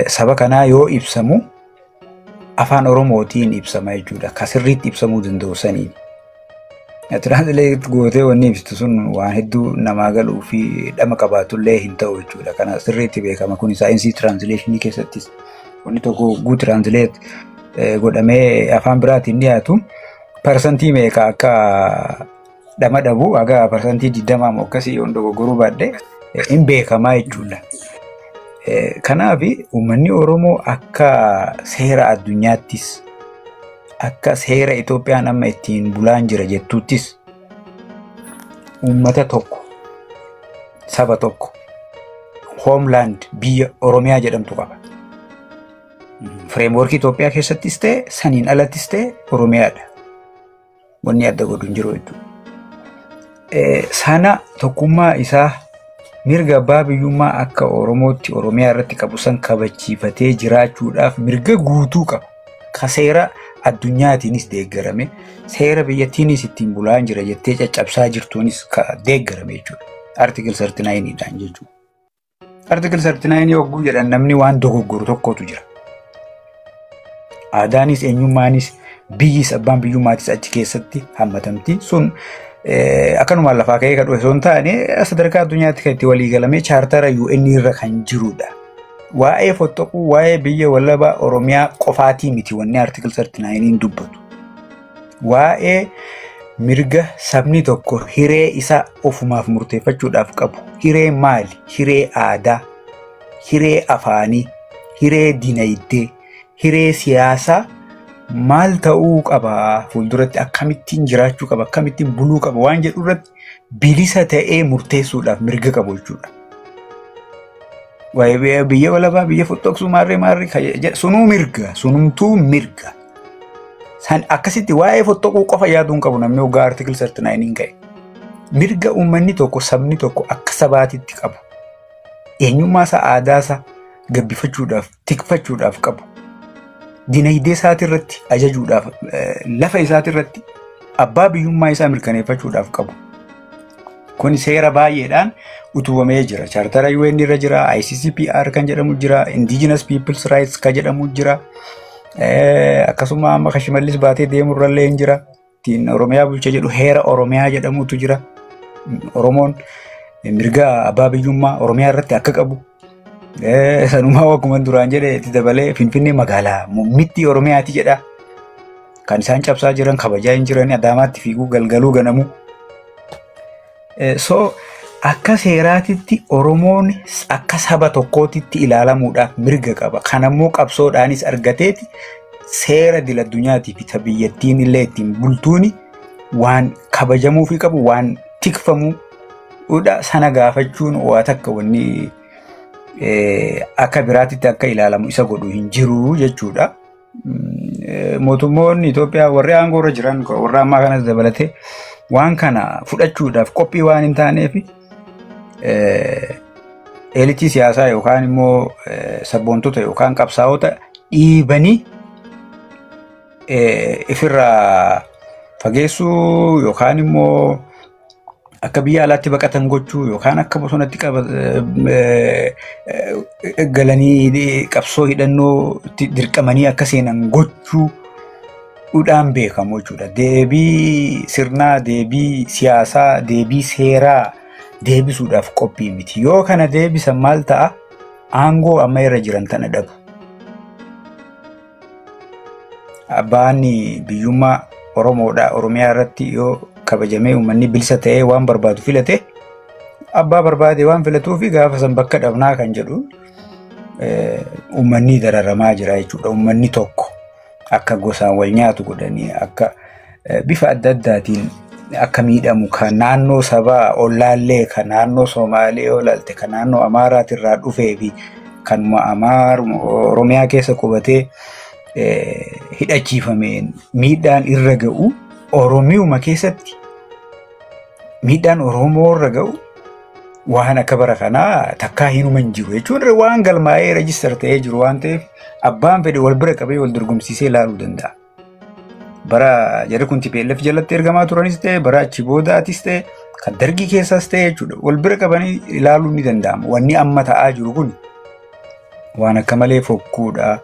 saba kanaa yoo ibsamu afaan Oromootiin ibsama jechuudha. Ka sirriitti ibsamuu danda'u saniin. Translate gootee wanni ibsitu sun waan hedduu namaa galuu fi dhama qabaatullee hin ta'u jechuudha. Kana sirriitti beekama. Kun saayinsii translationii keessattis wanni tokko guu translate godhamee afaan biraatiin dhiyaatu parsantii meeqa akka dhama dhabu haga parsantii 20 akkasii yoon dogoggoruu baadhe hin beekamaa jechuudha. Kanaaf uummanni Oromoo akka seera addunyaattis akka seera Itoophiyaan amma ittiin bulaan jira jettuuttis uummata tokko saba tokko homeland biyya Oromiyaa jedhamtu qaba. Fireemworkii Itoophiyaa keessattis ta'e saniin alattis ta'e Oromiyaadha. Wanni adda godhu hin jiru jechuudha. Sana tokkummaa isaa mirga abbaa biyyummaa akka Oromootti Oromiyaa irratti qabu san kabachiifatee jiraachuudhaaf mirga guutuu qaba. Ka seera addunyaatiinis deeggarame, seera biyyattiinis ittiin bulaa jira jettee caccabsaa jirtuunis ka deeggarame jechuudha. Article 39dhaan jechuudha. Article 39 yogguu jedhan namni waan dogoggoru tokkotu jira. Aadaanis eenyummaanis biyyis abbaan biyyummaatis achi keessatti hammatamti. Sun akkanumaan lafaa ka'ee kan dhufe osoo hin taane sadarkaa addunyaatti kan itti walii galamee chaartara UN irra kan jirudha. Waa'ee fottoquu waa'ee biyya walabaa Oromiyaa qofaatii miti wanni Article 39 dubbatu. Waa'ee mirga sabni tokko hiree isaa ofumaaf murteeffachuudhaaf qabu. Hiree maali? Hiree aadaa, hiree afaanii, hiree dinagdee, hiree siyaasaa maal ta'uu qaba? Fuulduratti akkamittiin jiraachuu qaba? Akkamittiin buluu qaba? Waan jedhu irratti bilisa ta'ee murteessuudhaaf mirga qabu jechuudha. Waa'ee biyya walabaa, biyya fottoqsuu maarree maarree sunuu mirga, sunumtuu mirga. San akkasitti waa'ee fottoquu qofa yaaduu hin qabu namni hoggaa article 39 ka'e. Mirga uummanni tokko, sabni tokko akka sabaatitti qabu. Eenyummaa isaa, aadaa isaa gabbifachuudhaaf, tikfachuudhaaf qabu. Dinagdee isaatirratti ajajuudhaaf, lafa isaatirratti abbaa biyyummaa isaa mirkaneeffachuudhaaf qabu. Kun seera baay'eedhaan utubamee jira. Chaartara UN irra jira, ICCPR kan jedhamu jira, Indigenous Peoples Rights kan jedhamu jira. Akkasuma amma Shimallis baatee deemurrallee hin jira. Ittiin Oromiyaa bulcha jedhu heera Oromiyaa jedhamutu jira. Oromoon mirga abbaa biyyummaa Oromiyaa irratti akka qabu. Sanumaa akkuma duraan jedhe itti dabalee Finfinnee magaalaa muummittii Oromiyaati jedha. Kan isaan cabsaa jiran kabajaa hin jiran Adaamaatti fiiguu galgaluu ganamuu. So akka seeraatitti Oromoon akka saba tokkootitti ilaalamuudhaaf mirga qaba. Kanammoo qabsoodhaanis argateeti seera idil addunyaatii fi biyyattiin illee ittiin bultuuni waan kabajamuufii qabu, waan tikfamuudha. Sana gaafachuun waa takka wanni akka biraatitti akka ilaalamu isa godhu hin jiru jechuudha. Mootummoonni Itoophiyaa warri aangoo irra jiran warra ammaa kanas dabalatee waan kana fudhachuudhaaf qophii waan hin taaneef eliitii siyaasaa yookaan immoo sabboontota yookaan qabsaa'ota dhiibanii ifirraa fageessuu yookaan immoo akka biyya alaatti baqatan gochuu yookaan akka bosonatti galanii qabsoo hidhannoo dirqamanii akka seenan gochuu udhaan beekamu jechuudha. Deebii sirnaa, deebii siyaasaa, deebii seeraa deebisuudhaaf qophii miti. Yoo kana deebisan maal ta'a? Aangoo amma irra jiran tana dhabu. Abbaan biyyummaa Oromoodha. Oromiyaa irratti yoo kabajamee uummanni bilisa ta'ee waan barbaadu filate, abbaa barbaade waan filatuu fi gaafa san bakka dhabnaa kan jedhu uummanni dararamaa jira jechuudha. Uummanni tokko akka gosaan wal nyaatu godhanii akka bifa adda addaatiin akka miidhamu kan naannoo sabaa ollaallee kan naannoo Somaalee yoo ilaalte kan naannoo Amaaraatirraa dhufee fi kan Oromiyaa keessa qubatee hidhachiifameen miidhaan irra ga'u Oromiyuma keessatti miidhaan Oromoo irra ga'u waan akka bara kanaa takkaa hinuma hin jiru jechuun waan galmaa'ee register ta'ee jiru waan ta'eef abbaan fedhe wal bira qabee wal dorgomsiisee ilaaluu danda'a. Bara jarri kun TPLF jalatti ergamaa turanis ta'e bara achi boodaatis ta'e kan dargii keessaas ta'e jechuudha. Wal bira qabanii ilaaluun ni danda'ama. Wanni amma ta'aa jiru kun waan akka malee fokkuudha.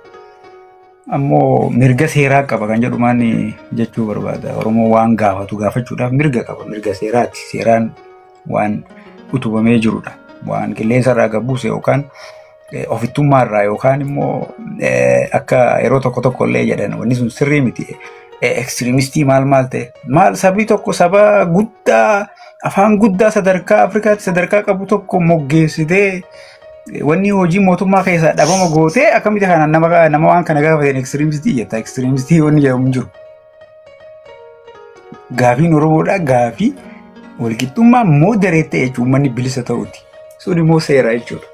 Ammoo mirga seeraa qaba kan jedhu maanni jechuu barbaada. Oromoo waan gaafatu gaafachuudhaaf mirga qaba. Mirga seeraati. Seeraan waan utubamee jirudha. Waan qilleensa irraa gabbuuse yookaan ofittummaa irraa yookaan immoo akka yeroo tokko tokko illee jedhan wanni sun sirrii miti. Extremistii maal maal ta'e maal sabni tokko saba guddaa afaan guddaa sadarkaa Afrikaatti sadarkaa qabu tokko moggeessitee wanni hojii mootummaa keessaa dhabama gootee akkamitti kana nama waan kana gaafateen extremistii jetta. Extremistii wanni jedhamu hin jiru. Gaafiin Oromoodhaa gaafii walqixxummaa moderate ta'e jechuun uummanni bilisa ta'uuti. Sun immoo seera jechuudha.